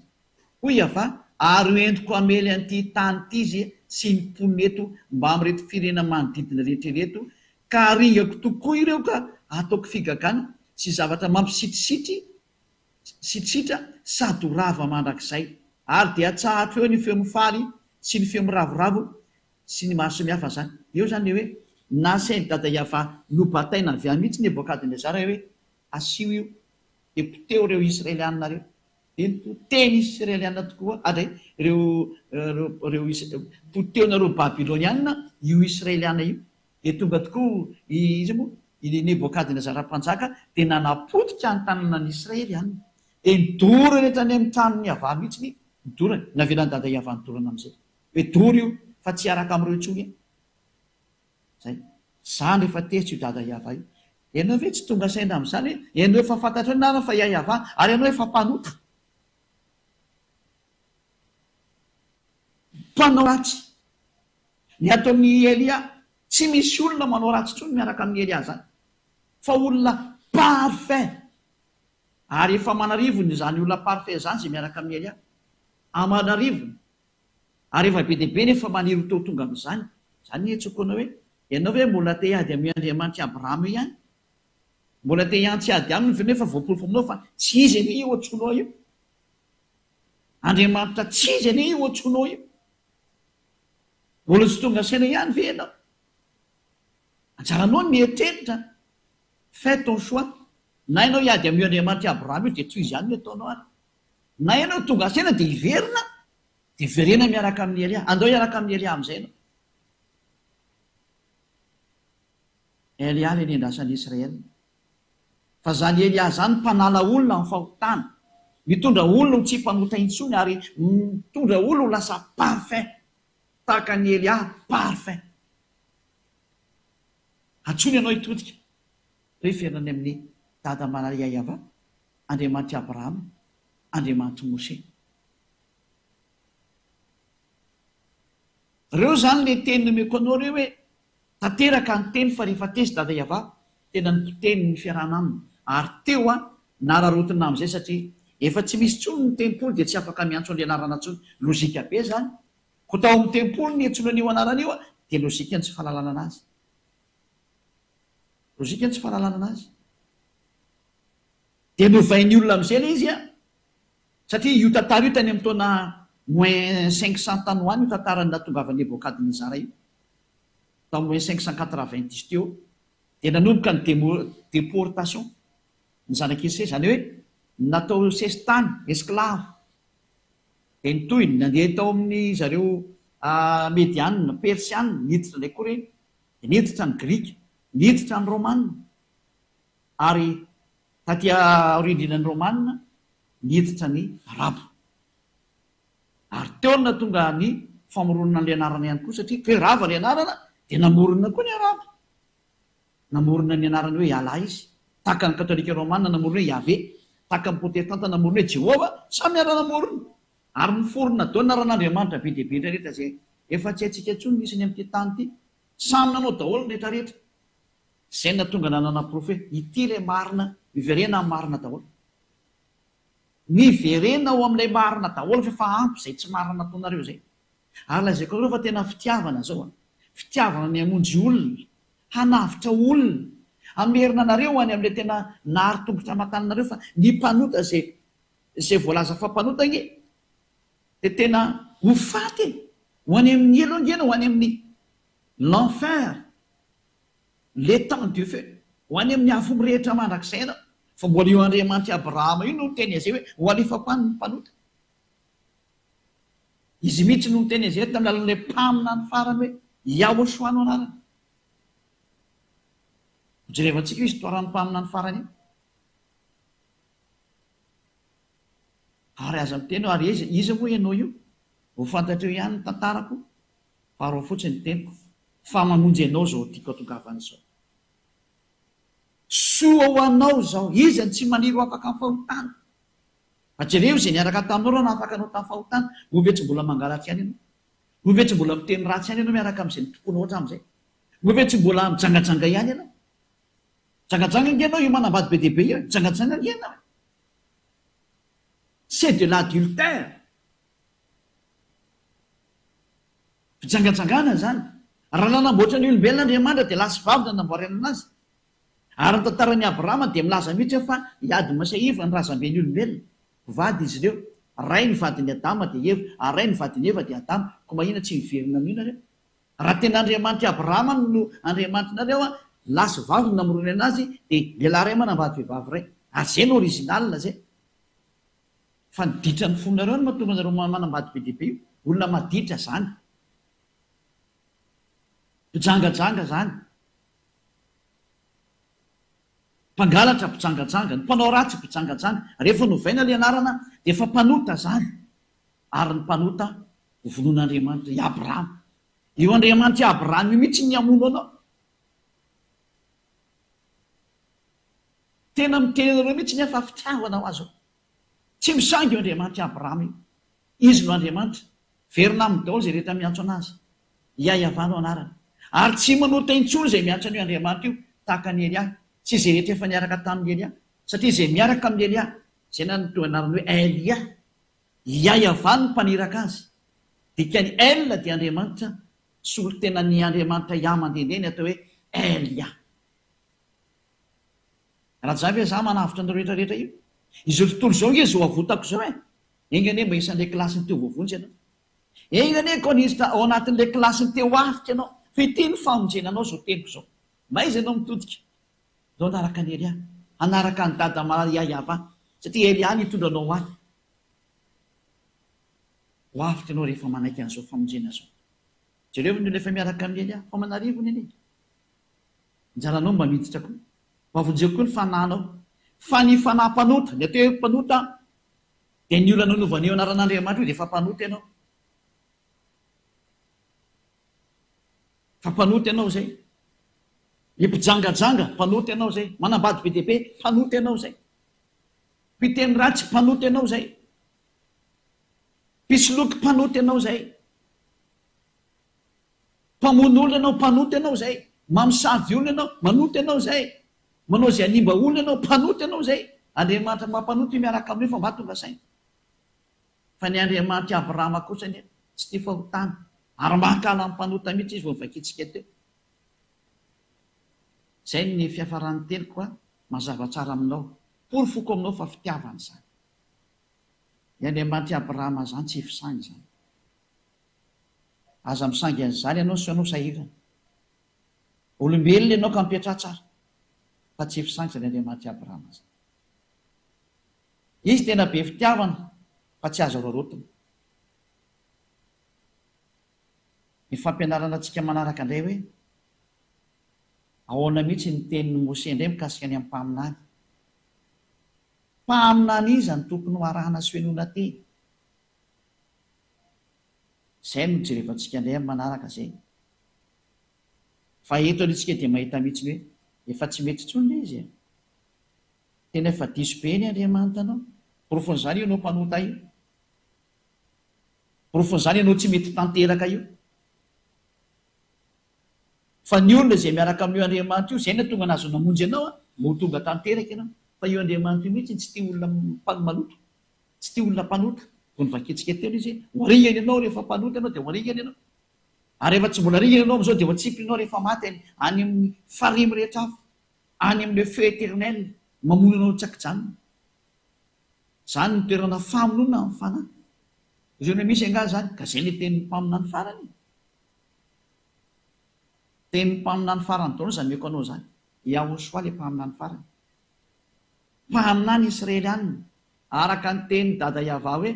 Hoy Yavah, ary ho entiko hamely an'ity tany ity izy sy ny mponina eto mbamin'ireto firenena manodidina rehetra ireto, ka haringako tokoa ireo ka hataoko figagana sy zavatra mampisitrisitry sitritra sady ho rava mandrakizay. Ary dia hatsahatro eo ny feo mifaly sy ny feo miravoravo sy ny maro samihafa zany. Eo zany le hoe nasain'i Dada Yavah nobataina avy any mihitsy Nebokadnezara hoe asio io dia poteho ireo Israelianina ireo. Dia nipotehiny Israelianina tokoa ary ireo ireo poteho-nareo Babylonianina io Israelianina io. Dia tonga tokoa i iza moa? I Nebokadnezara mpanjaka dia nanapotika ny tanànan'i Israelianina. Dia nidorany hatrany amin'ny tranon'i Yavah mihitsy nidorany. Navelan'i Dada Yavah nidorana amin'izay. Hoe dory io fa tsy hiaraka amin'ireo intsony e! Zay. Zany rehefa tezitra io dada Yavah io. Ianao ve tsy tonga saina amin'izany hoe ianao efa fantatrao ny anarany fa i Yavah ary ianao efa mpanota. Mpanao ratsy. Ny ataon'i Elia, tsy misy olona manao ratsy intsony miaraka amin'i Elia zany. Fa olona parfait. Ary efa aman'arivony izany olona parfait izany izay miaraka amin'i Elia. Aman'arivony. Ary efa be dia be nefa maniry ho teo tonga amin'izany. Izany ny iantsoako anao hoe, ianao ve mbola te hiady amin'io Andriamanitr'i Abrahama io ihany? Mbola te hiantsy ady aminy ve nefa voaporofo aminao fa tsy izy anie io antsoinao io? Andriamanitra tsy izy anie io antsoinao io? Mbola tsy tonga saina ihany ve ianao? Anjaranao ny mieritreritra. Fais ton choix. Na ianao hiady amin'io Andriamanitr'i Abrahama io dia tohizo ihany ny ataonao ary. Na ianao tonga saina dia hiverina, dia verena miaraka amin'i Elia. Andao hiaraka amin'i Elia amin'izay ianao. Elia ilay nendrasan'i Israel. Fa izany Elia izany mpanala olona amin'ny fahotana, mitondra olona ho tsy mpanota intsony ary mitondra olona ho lasa parfait, tahaka an'i Elia parfait. Antsoina ianao hitodika, hoe hiverina any amin'i Dada Maria Yavah. Andriamanitr'i Abrahama, Andriamanitr'i Moshe. Reo zany le teny nomeko anao reo hoe tanteraka ny teny fa rehefa tezitra Dada Yavah. Tena nipotehiny ny fiarahana aminy. Ary teo an, nararaotina amin'izay satria efa tsy misy intsony ny tempoly dia tsy afaka miantso an'ilay anarana intsony. Lojika be izany. Koa tao amin'ny tempoly niantsoana an'io anarana io dia lojika ny tsy fahalalana anazy. Lojika ny tsy fahalalana anazy. Dia novain'ny olona amin'izay ilay izy an, satria io tantara io tany amin'ny taona moins 500 tany ho any io tantaran'ny nahatongavan'i Nebokadnezara io. Tao moins 590 teo dia nanomboka ny déportation ny zanak'i Israely, izany hoe natao sesitany, esclave. Dia nitohy, nandeha tao amin'ny zareo Mediana, Persiana, niditra indray koa ireny, dia niditra ny Grika, niditra ny Romana, ary taty aoriandrinan'ny Romana, niditra ny Arabo. Ary teo no nahatonga ny famoronana an'ilay anarana ihany koa, satria hoe rava ilay anarana, dia namorona koa ny Arabo. Namorona ny anarany hoe Allah izy, tahaka ny Katolika Romana namorona hoe Yahvé, tahaka ny Protestanta namorona hoe Jehovah, samy niara-namorona. Ary niforona daholo anaran'Andriamanitra be dia be rehetra izay efa tsy haintsika intsony ny isany amin'ity tany ity. Samy nanao daholo ny rehetra rehetra. Izay no nahatonga nanana porofo hoe ity ilay marina, miverena amin'ny marina daholo. Miverena ao amin'ilay marina daholo fa efa ampy izay tsy marina nataonareo izay. Ary lazaiko anareo fa tena fitiavana izao an! Fitiavana ny hamonjy olona, hanavotra olona, hamerina anareo any amin'ilay tena nahary tongotra aman-tananareo fa ny mpanota izay izay voalaza fa mpanota ange dia tena ho faty e! Ho any amin'ny helo ange ianao, ho any amin'ny l'enfer, l'étang du feu, ho any amin'ny afo mirehitra mandrakizay ianao. Fa mbola io Andriamanitr'i Abrahama io no niteny an'izay hoe ho alefako any ny mpanota. Izy mihitsy no niteny an'izay tamin'ny alalan'ilay mpaminany farany hoe Yahoshua no anarany. Hojerevantsika io histoire-n'ny mpaminany farany io. Ary aza miteny hoe ary iza, iza moa ianao io? Ho fantatreo ihany ny tantarako, fa arao fotsiny ny teniko, fa mamonjy anao izao tiako hatongavana izao. Soa ho anao izao, iza no tsy maniry ho afaka amin'ny fahotana? Fa jereo izay niaraka taminao raha nahafaka anao tamin'ny fahotana, moa ve tsy mbola mangalatra ihany ianao? Moa ve tsy mbola miteny ratsy ihany ianao miaraka amin'izay nitompoanao hatramin'izay? Moa ve tsy mbola mijangajanga ihany ianao? Mijangajanga ange ianao io manambady be dia be io e! Mijangajanga ange ianao e! C'est de l'adultère! Fijangajangana izany. Raha nanamboatra ny olombelona Andriamanitra dia lahy sy vavy no nanamboarany anazy. Ary ny tantaran'i Abrahama dia milaza mihitsy fa i Adama sy Eva no razamben'ny olombelona. Mpivady izy ireo. Ray ny vadin'i Adama dia Eva, ary ray ny vadin'i Eva dia Adama. Koa mahina tsy miverina amin'io nareo? Raha tena Andriamanitr'i Abrahama no Andriamanitrinareo, lahy sy vavy no namoronany anazy, dia lehilahy iray manambady vehivavy iray. Ary izay no original izay. Fa ny ditran'ny fonareo no mahatonga anareo manambady be dia be io. Olona maditra izany. Mpijangajanga izany. Mpangalatra mpijangajanga, ny mpanao ratsy mpijangajanga, rehefa novaina ilay anarana dia efa mpanota izany, ary ny mpanota ho vonoin'Andriamanitra, i Abrahama. Io Andriamanitr'i Abrahama io mihitsy ny hamono anao. Tena miteny anareo mihitsy ny aho fa fitiavana ho azy io. Tsy misangy io Andriamanitr'i Abrahama io. Izy no Andriamanitra. Verina aminy daholo izay rehetra miantso an'Azy. Iaiavah no anarany. Ary tsy manota intsony izay miantso an'io Andriamanitra io, tahaka an'i Elia, sy izay rehetra efa niaraka tamin'i Elia. Satria izay miaraka amin'i Elia, izay nanome anarana hoe Elia, Iaiavah no mpaniraka azy. Dikan'ny El dia Andriamanitra, solontenan'ny Andriamanitra Iah mandehandeha ny atao hoe Elia. Raha ve za manavotra an'ireo rehetra rehetra io? Izao tontolo izao ange izao avotako izao e! Enga anie mba isan'ilay kilasin'ny teo voavonjy ianao. Enga anie koa niditra ao anatin'ilay kilasin'ny teo afika ianao, fa ity ny famonjena anao izao teniko izao. M'aiza ianao mitodika? Ndao hanaraka an'i Elia. Hanaraka an'i Dada Maria Yava. Satria Elia no hitondra anao ho any. Ho avotra ianao rehefa manaiky an'izao famonjena izao. Jereo ny olona efa miaraka amin'i Elia, fa manarivony anie. Anjaranao mba miditra koa. Mba vonjeo koa ny fanahinao. Fa ny fanahy mpanota, ny atao hoe mpanota dia ny olona nanaovana io anaran'Andriamanitra io dia efa mpanota ianao. Fa mpanota ianao izay. Ny mpijangajanga, mpanota ianao izay. Manambady be dia be, mpanota ianao izay. Mpiteny ratsy, mpanota ianao izay. Mpisoloky, mpanota ianao izay. Mpamono olona ianao, mpanota ianao izay. Mamosavy olona ianao, manota ianao izay. Manao izay hanimba olona ianao, mpanota ianao izay. Andriamanitra maha-mpanota io miaraka aminao io fa mba tonga saina. Fa ny Andriamanitr'i Abrahama kosa anie tsy tia fahotana ary mankahala ny mpanota mihitsy izy vao novakintsika teo. Izay ny fiafaran'ny teniko a, mazava tsara aminao. Porofoko aminao fa fitiavana izany. Ny Andriamanitr'i Abrahama izany tsy fisangy izany. Aza misangy an'izany ianao sao ianao sahirana. Olombelona ianao ka mipetraha tsara fa tsy fisangy izany Andriamanitr'i Abrahama izany. Izy tena be fitiavana fa tsy azo araraotina. Ny fampianarana antsika manaraka indray hoe ahoana mihitsy ny tenin'i Mose indray mikasika ny amin'ny mpaminany. Mpaminany iza no tokony ho arahana sy fenoina teny? Izay no jerevantsika indray amin'ny manaraka izay. Fa eto aloha isika dia mahita mihitsy ny hoe efa tsy mety intsony ilay izy e. Tena efa diso be ny Andriamanitra anao. Porofon'izany io ianao mpanota io. Porofon'izany ianao tsy mety tanteraka io. Fa ny olona izay miaraka amin'io Andriamanitra io, izay no tonga nahazo namonjy anao, mba ho tonga tanteraka ianao. Fa io Andriamanitra io mihitsy tsy tia olona maloto, tsy tia olona mpanota. Vao novakintsika teo ilay izy hoe, ho ringana ianao rehefa mpanota ianao dia ho ringana ianao. Ary rehefa tsy mbola ringana ianao amin'izao dia ho atsipiny ianao rehefa maty any any amin'ny farihy mirehitra afo, any amin'ilay feu éternel mamono anao tsy an-kijanona. Izany no toerana famonoana ny fanahy. Izao no misy angaha izany, ka izay ilay tenin'ny mpaminany farany e. Tenin'ny mpaminany farany daholo izany omeko anao izany. Yahoshua ilay mpaminany farany. Mpaminany Israelianina, araka ny tenin'i Dada Yavah hoe,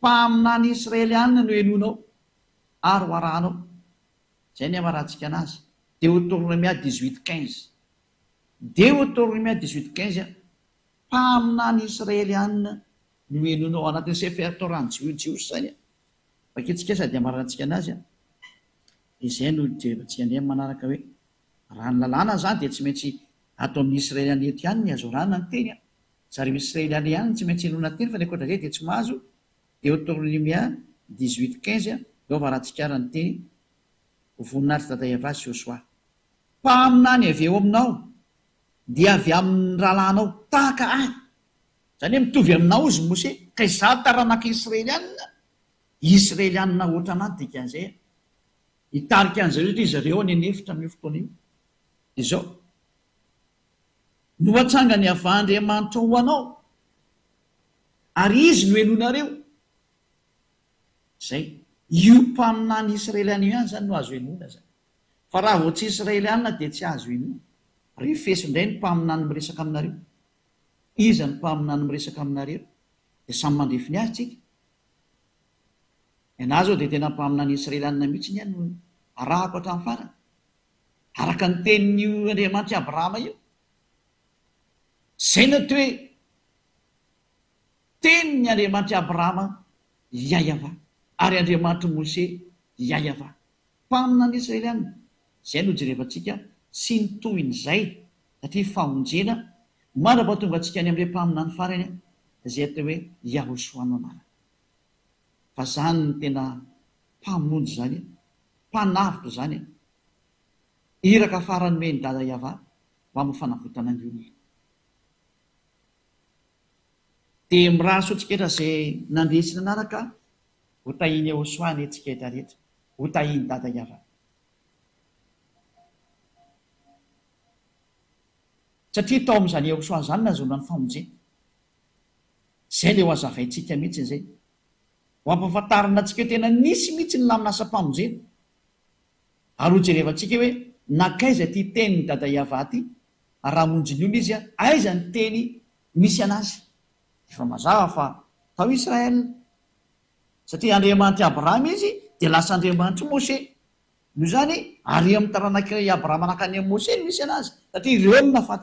Mpaminany Israelianina no henoinao ary ho arahanao. Izay ny hamarantsika anazy. Deotornomia 18 15. Deotornomia 18 15, Mpaminany Israelianina no henoinao ao anatin'ny Sefer Torah ny Jiosy izany. Vakintsika sady hamarantsika anazy. Dia izay no jerevantsika indray amin'ny manaraka hoe, raha ny lalàna izany dia tsy maintsy ato amin'ny Israeliana eto ihany ny azo arahana ny teny. Zareo Israeliana ihany no tsy maintsy henoina teny fa ny ankoatra izay dia tsy mahazo, Deoteronomia 18 15, Lova raha ny teny, Ho voninahitr'i Dada Yavah sy Josoa. Mpaminany avy eo aminao dia avy amin'ny rahalahinao tahaka ahy. Izany hoe mitovy aminao izy Mose, ka izaho taranaka Israeliana, Israeliana ohatranà ny dikan'izay a. Hitarika an'izay rehetra izy ireo any an'efitra amin'io fotoana io. Dia izao, No hatsangany Yavah Andriamanitrao ho anao, ary Izy no henoinareo. Izay. Io mpaminany Israeliana io ihany izany no azo henoina izany. Fa raha vao tsy Israeliana dia tsy azo inoana. Refeso indray ny mpaminany miresaka aminareo. Iza no mpaminany miresaka aminareo? Dia samy mandrefy ny azy tsika. Ianà zao dia tena mpaminany Israelianina mihitsy ny ahy no arahako hatramin'ny farany. Araka ny tenin'io Andriamanitr'i Abrahama io. Izay no atao hoe tenin'ny Andriamanitr'i Abrahama Yayavah ary Andriamanitr'i Mose Yayavah. Mpaminany Israelianina. Izay no jerevantsika sy ny tohin'izay satria famonjena mandra-pahatonga antsika any amin'ilay mpaminany farany izay atao hoe Yahoshuah no anarany. Fa zany no tena mpamonjy zany e! Mpanavotra zany e! Iraka farany nomen'i Dada Yavah ho amin'ny fanavotana ny olona. Dia mirary soa antsika rehetra izay nandeha sy nanaraka, ho tahian'i Yahoshuah anie tsika rehetra rehetra, ho tahian'i Dada Yavah. Satria tao amin'izany Yahoshuah izany nahazoana ny famonjena. Izay ilay ho hazavaintsika mihitsy izay. Ho ampahafantarina antsika hoe tena nisy mihitsy ny lamin'asam-pamonjena. Ary ho jerevantsika hoe nankaiza ity tenin'i Dada Yavah ity, ary raha hamonjy ny olona izy, aiza ny teny misy an'azy. Efa mazava fa tao Israël. Satria Andriamanitr'i Abrahama izy, dia lasa Andriamanitr'i Moshe. Noho izany, ary amin'ny taranak'i Abrahama nankany amin'i Moshe no misy an'azy, satria ireo no nahafantatra.